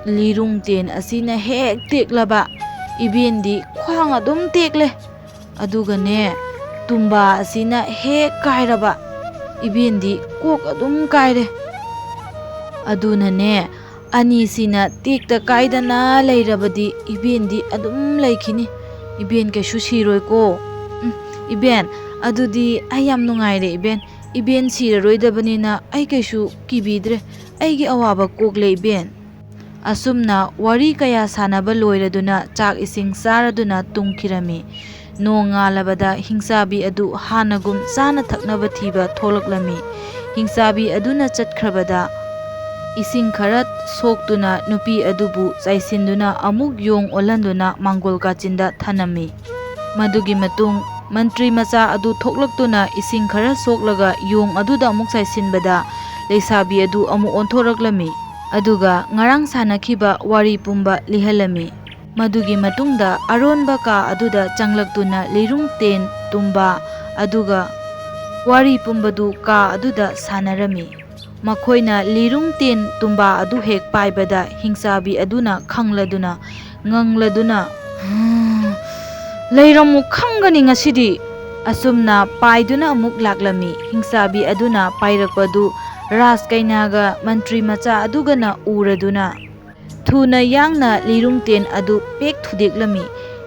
ꯂꯤꯔꯨꯡ ꯇꯦꯟ ꯑꯁꯤꯅ ꯍꯦꯛ ꯇꯦꯛꯂꯕ, ꯏꯕꯦꯟꯗꯤ ꯈ꯭ꯋꯥꯡ ꯑꯗꯨꯝ ꯇꯦꯛꯂꯦ꯫ ꯑꯗꯨꯒꯅꯦ, ꯇꯨꯝꯕꯥ ꯑꯁꯤꯅ ꯍꯦꯛ ꯀꯥꯏꯔꯕ, ꯏꯕꯦꯟꯗꯤ ꯀꯣꯛ ꯑꯗꯨꯝ ꯀꯥꯏꯔꯦ꯫ ꯑꯗꯨꯅꯅꯦ, ꯑꯅꯤꯁꯤꯅ ꯇꯦꯛꯇ ꯀꯥꯏꯗꯅ ꯂꯩꯔꯕꯗꯤ ꯏꯕꯦꯟꯗꯤ ꯑꯗꯨꯝ ꯂꯩꯈꯤꯅꯤ꯫ ꯏꯕꯦꯟ ꯀꯩꯁꯨ ꯁꯤꯔꯣꯏꯀꯣ꯫" "ꯎꯝ, ꯏꯕꯦꯟ, ꯑꯗꯨꯗꯤ ꯑꯩ ꯌꯥꯝ ꯅꯨꯡꯉꯥꯏꯔꯦ ꯏꯕꯦꯟ꯫ ꯏꯕꯦꯟ ꯁꯤꯔꯔꯣꯏꯗꯕꯅꯤꯅ ꯑꯩ ꯀꯩꯁꯨ ꯀꯤꯕꯤꯗ꯭ꯔꯦ꯫ ꯑꯩꯒꯤ ꯑꯋꯥꯕ ꯀꯣꯛꯂꯦ ꯏꯕꯦꯟ꯫" ꯑꯁꯨꯝꯅ ꯋꯥꯔꯤ ꯀꯌꯥ ꯁꯥꯟꯅꯕ ꯂꯣꯏꯔꯗꯨꯅ ꯆꯥꯛ ꯏꯁꯤꯡ ꯆꯥꯔꯗꯨꯅ ꯇꯨꯝꯈꯤꯔꯝꯃꯤ꯫ ꯅꯣꯡ ꯉꯥꯜꯂꯕꯗ ꯍꯤꯡꯆꯥꯕꯤ ꯑꯗꯨ ꯍꯥꯟꯅꯒꯨꯝ ꯆꯥꯅ ꯊꯛꯅꯕ ꯊꯤꯕ ꯊꯣꯛꯂꯛꯂꯝꯃꯤ꯫ ꯍꯤꯡꯆꯥꯕꯤ ꯑꯗꯨꯅ ꯆꯠꯈ꯭ꯔꯕꯗ ꯏꯁꯤꯡ ꯈꯔ ꯁꯣꯛꯇꯨꯅ ꯅꯨꯄꯤ ꯑꯗꯨꯕꯨ ꯆꯥꯏꯁꯤꯟꯗꯨꯅ ꯑꯃꯨꯛ ꯌꯣꯡ ꯑꯣꯜꯍꯟꯗꯨꯅ ꯃꯥꯡꯒꯣꯜ ꯀꯥꯆꯤꯟꯗ ꯊꯅꯝꯃꯤ꯫ ꯃꯗꯨꯒꯤ ꯃꯇꯨꯡ ꯃꯟꯇ꯭ꯔꯤ ꯃꯆꯥ ꯑꯗꯨ ꯊꯣꯛꯂꯛꯇꯨꯅ ꯏꯁꯤꯡ ꯈꯔ ꯁꯣꯛꯂꯒ ꯌꯣꯡ ꯑꯗꯨꯗ ꯑꯃꯨꯛ ꯆꯥꯏꯁꯤꯟꯕꯗ ꯂꯩꯁꯥꯕꯤ ꯑꯗꯨ ꯑꯃꯨꯛ ꯑꯣꯟꯊꯣꯔꯛꯂꯝꯃꯤ꯫ ꯑꯗꯨꯒ ꯉꯔꯥꯡ ꯁꯥꯟꯅꯈꯤꯕ ꯋꯥꯔꯤ ꯄꯨꯝꯕ ꯂꯤꯍꯜꯂꯝꯃꯤ꯫ ꯃꯗꯨꯒꯤ ꯃꯇꯨꯡꯗ ꯑꯔꯣꯟꯕ ꯀꯥ ꯑꯗꯨꯗ ꯆꯪꯂꯛꯇꯨꯅ ꯂꯤꯔꯨꯡ ꯇꯦꯟ ꯇꯨꯝꯕ ꯑꯗꯨꯒ ꯋꯥꯔꯤ ꯄꯨꯝꯕꯗꯨ ꯀꯥ ꯑꯗꯨꯗ ꯁꯥꯟꯅꯔꯝꯃꯤ꯫ ꯃꯈꯣꯏꯅ ꯂꯤꯔꯨꯡ ꯇꯦꯟ ꯇꯨꯝꯕꯥ ꯑꯗꯨ ꯍꯦꯛ ꯄꯥꯏꯕꯗ ꯍꯤꯡꯆꯥꯕꯤ ꯑꯗꯨꯅ ꯈꯪꯂꯗꯨꯅ, ꯉꯪꯂꯗꯨꯅ, "ꯂꯩꯔꯝꯃꯨ ꯈꯪꯒꯅꯤ ꯉꯁꯤꯗꯤ!" ꯑꯁꯨꯝꯅ ꯄꯥꯏꯗꯨꯅ ꯑꯃꯨꯛ ꯂꯥꯛꯂꯝꯃꯤ꯫ ꯍꯤꯡꯆꯥꯕꯤ ꯑꯗꯨꯅ ꯄꯥꯏꯔꯛꯄꯗꯨ ꯔꯥꯖꯀꯩꯅꯥꯒ ꯃꯟꯇ꯭ꯔꯤ ꯃꯆꯥ ꯑꯗꯨꯒꯅ ꯎꯔꯗꯨꯅ ꯊꯨꯅ ꯌꯥꯡꯅ ꯂꯤꯔꯨꯡꯇꯦꯟ ꯑꯗꯨ ꯄꯦꯛ ꯊꯨꯗꯦꯛꯂꯝꯃꯤ꯫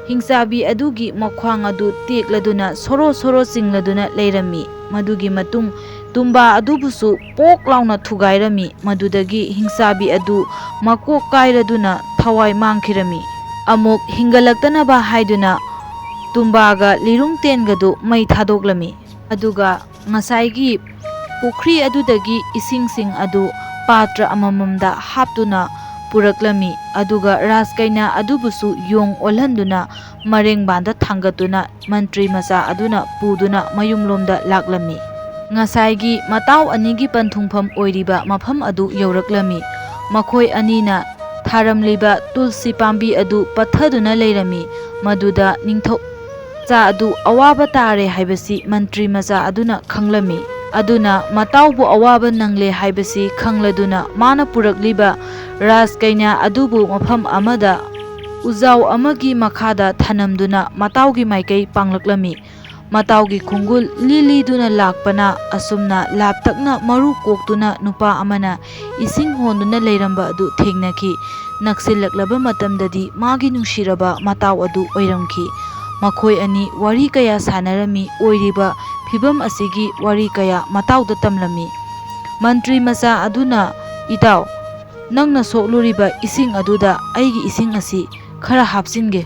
ꯍꯤꯡꯆꯥꯕꯤ ꯑꯗꯨꯒꯤ ꯃꯈ꯭ꯋꯥꯡ ꯑꯗꯨ ꯇꯦꯛꯂꯗꯨꯅ ꯁꯣꯔꯣ ꯁꯣꯔꯣ ꯆꯤꯡꯂꯗꯨꯅ ꯂꯩꯔꯝꯃꯤ꯫ ꯃꯗꯨꯒꯤ ꯃꯇꯨꯡ ꯇꯨꯝꯕꯥ ꯑꯗꯨꯕꯨꯁꯨ ꯄꯣꯛ ꯂꯥꯎꯅ ꯊꯨꯒꯥꯏꯔꯝꯃꯤ꯫ ꯃꯗꯨꯗꯒꯤ ꯍꯤꯡꯆꯥꯕꯤ ꯑꯗꯨ ꯃꯀꯣꯛ ꯀꯥꯏꯔꯗꯨꯅ ꯊꯋꯥꯏ ꯃꯥꯡꯈꯤꯔꯝꯃꯤ꯫ ꯑꯃꯨꯛ ꯍꯤꯡꯒꯠꯂꯛꯇꯅꯕ ꯍꯥꯏꯗꯨꯅ ꯇꯨꯝꯕꯥꯒ ꯂꯤꯔꯨꯡꯇꯦꯟꯒꯗꯨ ꯃꯩ ꯊꯥꯗꯣꯛꯂꯝꯃꯤ꯫ ꯑꯗꯨꯒ ꯉꯁꯥꯏꯒꯤ ꯄꯨꯈ꯭ꯔꯤ ꯑꯗꯨꯗꯒꯤ ꯏꯁꯤꯡꯁꯤꯡ ꯑꯗꯨ ꯄꯥꯇ꯭ꯔ ꯑꯃꯃꯝꯗ ꯍꯥꯞꯇꯨꯅ ꯄꯨꯔꯛꯂꯝꯃꯤ꯫ ꯑꯗꯨꯒ ꯔꯥꯖꯀꯩꯅꯥ ꯑꯗꯨꯕꯨꯁꯨ ꯌꯣꯡ ꯑꯣꯜꯍꯟꯗꯨꯅ ꯃꯔꯦꯡꯕꯥꯟꯗ ꯊꯥꯡꯒꯠꯇꯨꯅ ꯃꯟꯇ꯭ꯔꯤ ꯃꯆꯥ ꯑꯗꯨꯅ ꯄꯨꯗꯨꯅ ꯃꯌꯨꯝꯂꯣꯝꯗ ꯂꯥꯛꯂꯝꯃꯤ꯫ ꯉꯁꯥꯏꯒꯤ ꯃꯇꯥꯎ ꯑꯅꯤꯒꯤ ꯄꯟꯊꯨꯡꯐꯝ ꯑꯣꯏꯔꯤꯕ ꯃꯐꯝ ꯑꯗꯨ ꯌꯧꯔꯛꯂꯝꯃꯤ꯫ ꯃꯈꯣꯏ ꯑꯅꯤꯅ ꯊꯥꯔꯝꯂꯤꯕ ꯇꯨꯜꯁꯤ ꯄꯥꯝꯕꯤ ꯑꯗꯨ ꯄꯠꯊꯗꯨꯅ ꯂꯩꯔꯝꯃꯤ꯫ ꯃꯗꯨꯗ ꯅꯤꯡꯊꯧ ꯃꯆꯥ ꯑꯗꯨ ꯑꯋꯥꯕ ꯇꯥꯔꯦ ꯍꯥꯏꯕꯁꯤ ꯃꯟꯇ꯭ꯔꯤ ꯃꯆꯥ ꯑꯗꯨꯅ ꯈꯪꯂꯝꯃꯤ꯫ ꯑꯗꯨꯅ ꯃꯇꯥꯎꯕꯨ ꯑꯋꯥꯕ ꯅꯪꯂꯦ ꯍꯥꯏꯕꯁꯤ ꯈꯪꯂꯗꯨꯅ ꯃꯥꯅ ꯄꯨꯔꯛꯂꯤꯕ ꯔꯥꯖꯀꯩꯅꯥ ꯑꯗꯨꯕꯨ ꯃꯐꯝ ꯑꯃꯗ ꯎꯖꯥꯎ ꯑꯃꯒꯤ ꯃꯈꯥꯗ ꯊꯅꯝꯗꯨꯅ ꯃꯇꯥꯎꯒꯤ ꯃꯥꯏꯀꯩ ꯄꯥꯡꯂꯛꯂꯝꯃꯤ꯫ ꯃꯇꯥꯎꯒꯤ ꯈꯣꯡꯒꯨꯜ ꯂꯤꯂꯤꯗꯨꯅ ꯂꯥꯛꯄꯅ ꯑꯁꯨꯝꯅ ꯂꯥꯞꯇꯛꯅ ꯃꯔꯨ ꯀꯣꯛꯇꯨꯅ ꯅꯨꯄꯥ ꯑꯃꯅ ꯏꯁꯤꯡ ꯍꯣꯟꯗꯨꯅ ꯂꯩꯔꯝꯕ ꯑꯗꯨ ꯊꯦꯡꯅꯈꯤ꯫ ꯅꯛꯁꯤꯜꯂꯛꯂꯕ ꯃꯇꯝꯗꯗꯤ ꯃꯥꯒꯤ ꯅꯨꯡꯁꯤꯔꯕ ꯃꯇꯥꯎ ꯑꯗꯨ ꯑꯣꯏꯔꯝꯈꯤ꯫ ꯃꯈꯣꯏ ꯑꯅꯤ ꯋꯥꯔꯤ ꯀꯌꯥ ꯁꯥꯟꯅꯔꯝꯃꯤ꯫ ꯑꯣꯏꯔꯤꯕ ꯐꯤꯚꯝ ꯑꯁꯤꯒꯤ ꯋꯥꯔꯤ ꯀꯌꯥ ꯃꯇꯥꯎꯗ ꯇꯝꯂꯝꯃꯤ꯫ ꯃꯟꯇ꯭ꯔꯤ ꯃꯆꯥ ꯑꯗꯨꯅ, "ꯏꯇꯥꯎ, ꯅꯪꯅ ꯁꯣꯛꯂꯨꯔꯤꯕ ꯏꯁꯤꯡ ꯑꯗꯨꯗ ꯑꯩꯒꯤ ꯏꯁꯤꯡ ꯑꯁꯤ ꯈꯔ ꯍꯥꯞꯆꯤꯟꯒꯦ꯫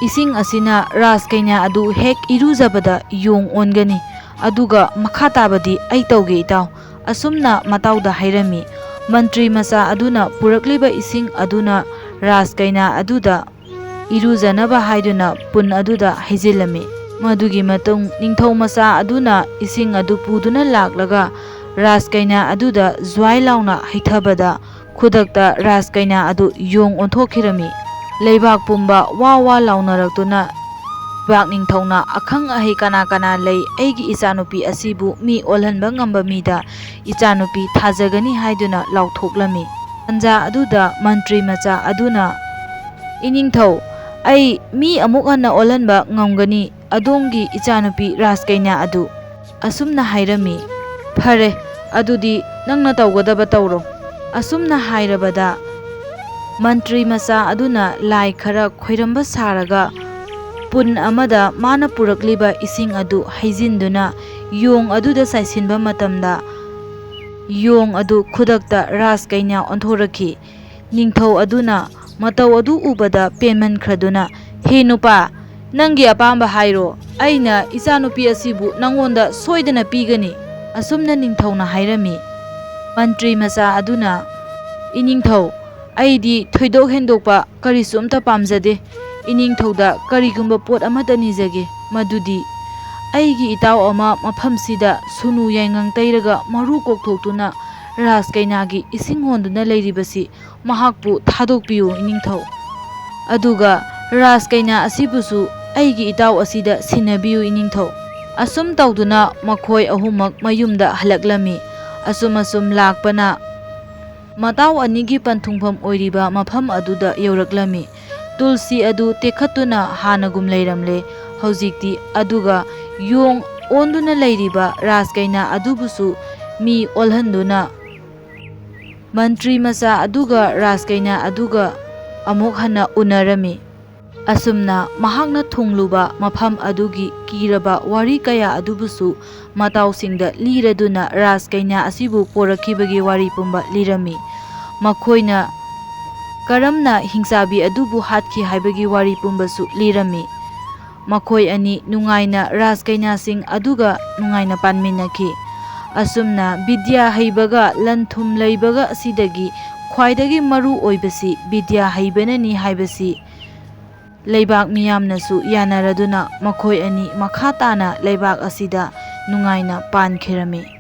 ꯏꯁꯤꯡ ꯑꯁꯤꯅ ꯔꯥꯖꯀꯩꯅꯥ ꯑꯗꯨ ꯍꯦꯛ ꯏꯔꯨꯖꯕꯗ ꯌꯣꯡ ꯑꯣꯟꯒꯅꯤ꯫ ꯑꯗꯨꯒ ꯃꯈꯥ ꯇꯥꯕꯗꯤ ꯑꯩ ꯇꯧꯒꯦ, ꯏꯇꯥꯎ"꯫ ꯑꯁꯨꯝꯅ ꯃꯇꯥꯎꯗ ꯍꯥꯏꯔꯝꯃꯤ꯫ ꯃꯟꯇ꯭ꯔꯤ ꯃꯆꯥ ꯑꯗꯨꯅ ꯄꯨꯔꯛꯂꯤꯕ ꯏꯁꯤꯡ ꯑꯗꯨꯅ ꯔꯥꯖꯀꯩꯅꯥ ꯑꯗꯨꯗ ꯏꯔꯨꯖꯅꯕ ꯍꯥꯏꯗꯨꯅ ꯄꯨꯟ ꯑꯗꯨꯗ ꯍꯩꯖꯤꯜꯂꯝꯃꯤ꯫ ꯃꯗꯨꯒꯤ ꯃꯇꯨꯡ ꯅꯤꯡꯊꯧ ꯃꯆꯥ ꯑꯗꯨꯅ ꯏꯁꯤꯡ ꯑꯗꯨ ꯄꯨꯗꯨꯅ ꯂꯥꯛꯂꯒ ꯔꯥꯖꯀꯩꯅꯥ ꯑꯗꯨꯗ ꯖ꯭ꯋꯥꯏ ꯂꯥꯎꯅ ꯍꯩꯊꯕꯗ ꯈꯨꯗꯛꯇ ꯔꯥꯖꯀꯩꯅꯥ ꯑꯗꯨ ꯌꯣꯡ ꯑꯣꯟꯊꯣꯛꯈꯤꯔꯝꯃꯤ꯫ ꯂꯩꯕꯥꯛ ꯄꯨꯝꯕ ꯋꯥ ꯋꯥ ꯂꯥꯎꯅꯔꯛꯇꯨꯅ, "ꯂꯩꯕꯥꯛ ꯅꯤꯡꯊꯧꯅ ꯑꯈꯪ ꯑꯍꯩ ꯀꯅꯥ ꯀꯅꯥ ꯂꯩ? ꯑꯩꯒꯤ ꯏꯆꯥꯅꯨꯄꯤ ꯑꯁꯤꯕꯨ ꯃꯤ ꯑꯣꯜꯍꯟꯕ ꯉꯝꯕ ꯃꯤꯗ ꯏꯆꯥꯅꯨꯄꯤ ꯊꯥꯖꯒꯅꯤ" ꯍꯥꯏꯗꯨꯅ ꯂꯥꯎꯊꯣꯛꯂꯝꯃꯤ꯫ ꯇꯟꯖꯥ ꯑꯗꯨꯗ ꯃꯟꯇ꯭ꯔꯤ ꯃꯆꯥ ꯑꯗꯨꯅ, "ꯏꯅꯤꯡꯊꯧ, ꯑꯩ ꯃꯤ ꯑꯃꯨꯛ ꯍꯟꯅ ꯑꯣꯜꯍꯟꯕ ꯉꯝꯒꯅꯤ꯫ ꯑꯗꯣꯝꯒꯤ ꯏꯆꯥꯅꯨꯄꯤ ꯔꯥꯖꯀꯩꯅꯥ ꯑꯗꯨ ꯑꯁꯨꯝꯅ ꯍꯥꯏꯔꯝꯃꯤ꯫ "ꯐꯔꯦ, ꯑꯗꯨꯗꯤ ꯅꯪꯅ ꯇꯧꯒꯗꯕ ꯇꯧꯔꯣ"꯫ ꯑꯁꯨꯝꯅ ꯍꯥꯏꯔꯕꯗ ꯃꯟꯇ꯭ꯔꯤ ꯃꯆꯥ ꯑꯗꯨꯅ ꯂꯥꯏ ꯈꯔ ꯈꯣꯏꯔꯝꯕ ꯁꯥꯔꯒ ꯄꯨꯟ ꯑꯃꯗ ꯃꯥꯅ ꯄꯨꯔꯛꯂꯤꯕ ꯏꯁꯤꯡ ꯑꯗꯨ ꯍꯩꯖꯤꯟꯗꯨꯅ ꯌꯣꯡ ꯑꯗꯨꯗ ꯆꯥꯏꯁꯤꯟꯕ ꯃꯇꯝꯗ ꯌꯣꯡ ꯑꯗꯨ ꯈꯨꯗꯛꯇ ꯔꯥꯖꯀꯩꯅꯥ ꯑꯣꯟꯊꯣꯔꯛꯈꯤ꯫ ꯅꯤꯡꯊꯧ ꯑꯗꯨꯅ ꯃꯇꯧ ꯑꯗꯨ ꯎꯕꯗ ꯄꯦꯟꯃꯟꯈ꯭ꯔꯗꯨꯅ, "ꯍꯦ ꯅꯨꯄꯥ, ꯅꯪꯒꯤ ꯑꯄꯥꯝꯕ ꯍꯥꯏꯔꯣ, ꯑꯩꯅ ꯏꯆꯥꯅꯨꯄꯤ ꯑꯁꯤꯕꯨ ꯅꯪꯉꯣꯟꯗ ꯁꯣꯏꯗꯅ ꯄꯤꯒꯅꯤ"꯫ ꯑꯁꯨꯝꯅ ꯅꯤꯡꯊꯧꯅ ꯍꯥꯏꯔꯝꯃꯤ꯫ ꯃꯟꯇ꯭ꯔꯤ ꯃꯆꯥ ꯑꯗꯨꯅ, "ꯏꯅꯤꯡꯊꯧ, ꯑꯩꯗꯤ ꯊꯣꯏꯗꯣꯛ ꯍꯦꯟꯗꯣꯛꯄ ꯀꯔꯤꯁꯨ ꯑꯝꯇ ꯄꯥꯝꯖꯗꯦ꯫ ꯏꯅꯤꯡꯊꯧꯗ ꯀꯔꯤꯒꯨꯝꯕ ꯄꯣꯠ ꯑꯃꯠꯇ ꯅꯤꯖꯒꯦ, ꯃꯗꯨꯗꯤ ꯑꯩꯒꯤ ꯏꯇꯥꯎ ꯑꯃ ꯃꯐꯝꯁꯤꯗ ꯁꯨꯅꯨ ꯌꯥꯏꯉꯪ ꯇꯩꯔꯒ ꯃꯔꯨ ꯀꯣꯛꯊꯣꯛꯇꯨꯅ ꯔꯥꯖꯀꯩꯅꯥꯒꯤ ꯏꯁꯤꯡ ꯍꯣꯟꯗꯨꯅ ꯂꯩꯔꯤꯕꯁꯤ ꯃꯍꯥꯛꯄꯨ ꯊꯥꯗꯣꯛꯄꯤꯌꯨ ꯏꯅꯤꯡꯊꯧ꯫ ꯑꯗꯨꯒ ꯔꯥꯖꯀꯩꯅꯥ ꯑꯁꯤꯕꯨꯁꯨ ꯑꯩꯒꯤ ꯏꯇꯥꯎ ꯑꯁꯤꯗ ꯁꯤꯟꯅꯕꯤꯌꯨ ꯏꯅꯤꯡꯊꯧ"꯫ ꯑꯁꯨꯝ ꯇꯧꯗꯨꯅ ꯃꯈꯣꯏ ꯑꯍꯨꯝꯃꯛ ꯃꯌꯨꯝꯗ ꯍꯜꯂꯛꯂꯝꯃꯤ꯫ ꯑꯁꯨꯝ ꯑꯁꯨꯝ ꯂꯥꯛꯄꯅ ꯃꯇꯥꯎ ꯑꯅꯤꯒꯤ ꯄꯟꯊꯨꯡꯐꯝ ꯑꯣꯏꯔꯤꯕ ꯃꯐꯝ ꯑꯗꯨꯗ ꯌꯧꯔꯛꯂꯝꯃꯤ꯫ ꯇꯨꯜꯁꯤ ꯑꯗꯨ ꯇꯦꯛꯈꯠꯇꯨꯅ ꯍꯥꯟꯅꯒꯨꯝ ꯂꯩꯔꯝꯂꯦ ꯍꯧꯖꯤꯛꯇꯤ꯫ ꯑꯗꯨꯒ ꯌꯣꯡ ꯑꯣꯟꯗꯨꯅ ꯂꯩꯔꯤꯕ ꯔꯥꯖꯀꯩꯅꯥ ꯑꯗꯨꯕꯨꯁꯨ ꯃꯤ ꯑꯣꯜꯍꯟꯗꯨꯅ ꯃꯟꯇ꯭ꯔꯤ ꯃꯆꯥ ꯑꯗꯨꯒ ꯔꯥꯖꯀꯩꯅꯥ ꯑꯗꯨꯒ ꯑꯃꯨꯛ ꯍꯟꯅ ꯎꯅꯔꯝꯃꯤ꯫ ꯑꯁꯨꯝꯅ ꯃꯍꯥꯛꯅ ꯊꯨꯡꯂꯨꯕ ꯃꯐꯝ ꯑꯗꯨꯒꯤ ꯀꯤꯔꯕ ꯋꯥꯔꯤ ꯀꯌꯥ ꯑꯗꯨꯕꯨꯁꯨ ꯃꯇꯥꯎꯁꯤꯡꯗ ꯂꯤꯔꯗꯨꯅ ꯔꯥꯖꯀꯩꯅꯥ ꯑꯁꯤꯕꯨ ꯄꯣꯔꯛꯈꯤꯕꯒꯤ ꯋꯥꯔꯤ ꯄꯨꯝꯕ ꯂꯤꯔꯝꯃꯤ꯫ ꯃꯈꯣꯏꯅ ꯀꯔꯝꯅ ꯍꯤꯡꯆꯥꯕꯤ ꯑꯗꯨꯕꯨ ꯍꯥꯠꯈꯤ ꯍꯥꯏꯕꯒꯤ ꯋꯥꯔꯤ ꯄꯨꯝꯕꯁꯨ ꯂꯤꯔꯝꯃꯤ꯫ ꯃꯈꯣꯏ ꯑꯅꯤ ꯅꯨꯡꯉꯥꯏꯅ ꯔꯥꯖꯀꯩꯅꯥꯁꯤꯡ ꯑꯗꯨꯒ ꯅꯨꯡꯉꯥꯏꯅ ꯄꯥꯟꯃꯤꯟꯅꯈꯤ꯫ ꯑꯁꯨꯝꯅ ꯕꯤꯗ꯭ꯌꯥ ꯍꯩꯕꯒ ꯂꯟ ꯊꯨꯝ ꯂꯩꯕꯒ ꯑꯁꯤꯗꯒꯤ ꯈ꯭ꯋꯥꯏꯗꯒꯤ ꯃꯔꯨ ꯑꯣꯏꯕꯁꯤ ꯕꯤꯗ꯭ꯌꯥ ꯍꯩꯕꯅꯅꯤ ꯍꯥꯏꯕꯁꯤ ꯂꯩꯕꯥꯛ ꯃꯤꯌꯥꯝꯅꯁꯨ ꯌꯥꯅꯔꯗꯨꯅ ꯃꯈꯣꯏ ꯑꯅꯤ ꯃꯈꯥ ꯇꯥꯅ ꯂꯩꯕꯥꯛ ꯑꯁꯤꯗ ꯅꯨꯡꯉꯥꯏꯅ ꯄꯥꯟꯈꯤꯔꯝꯃꯤ꯫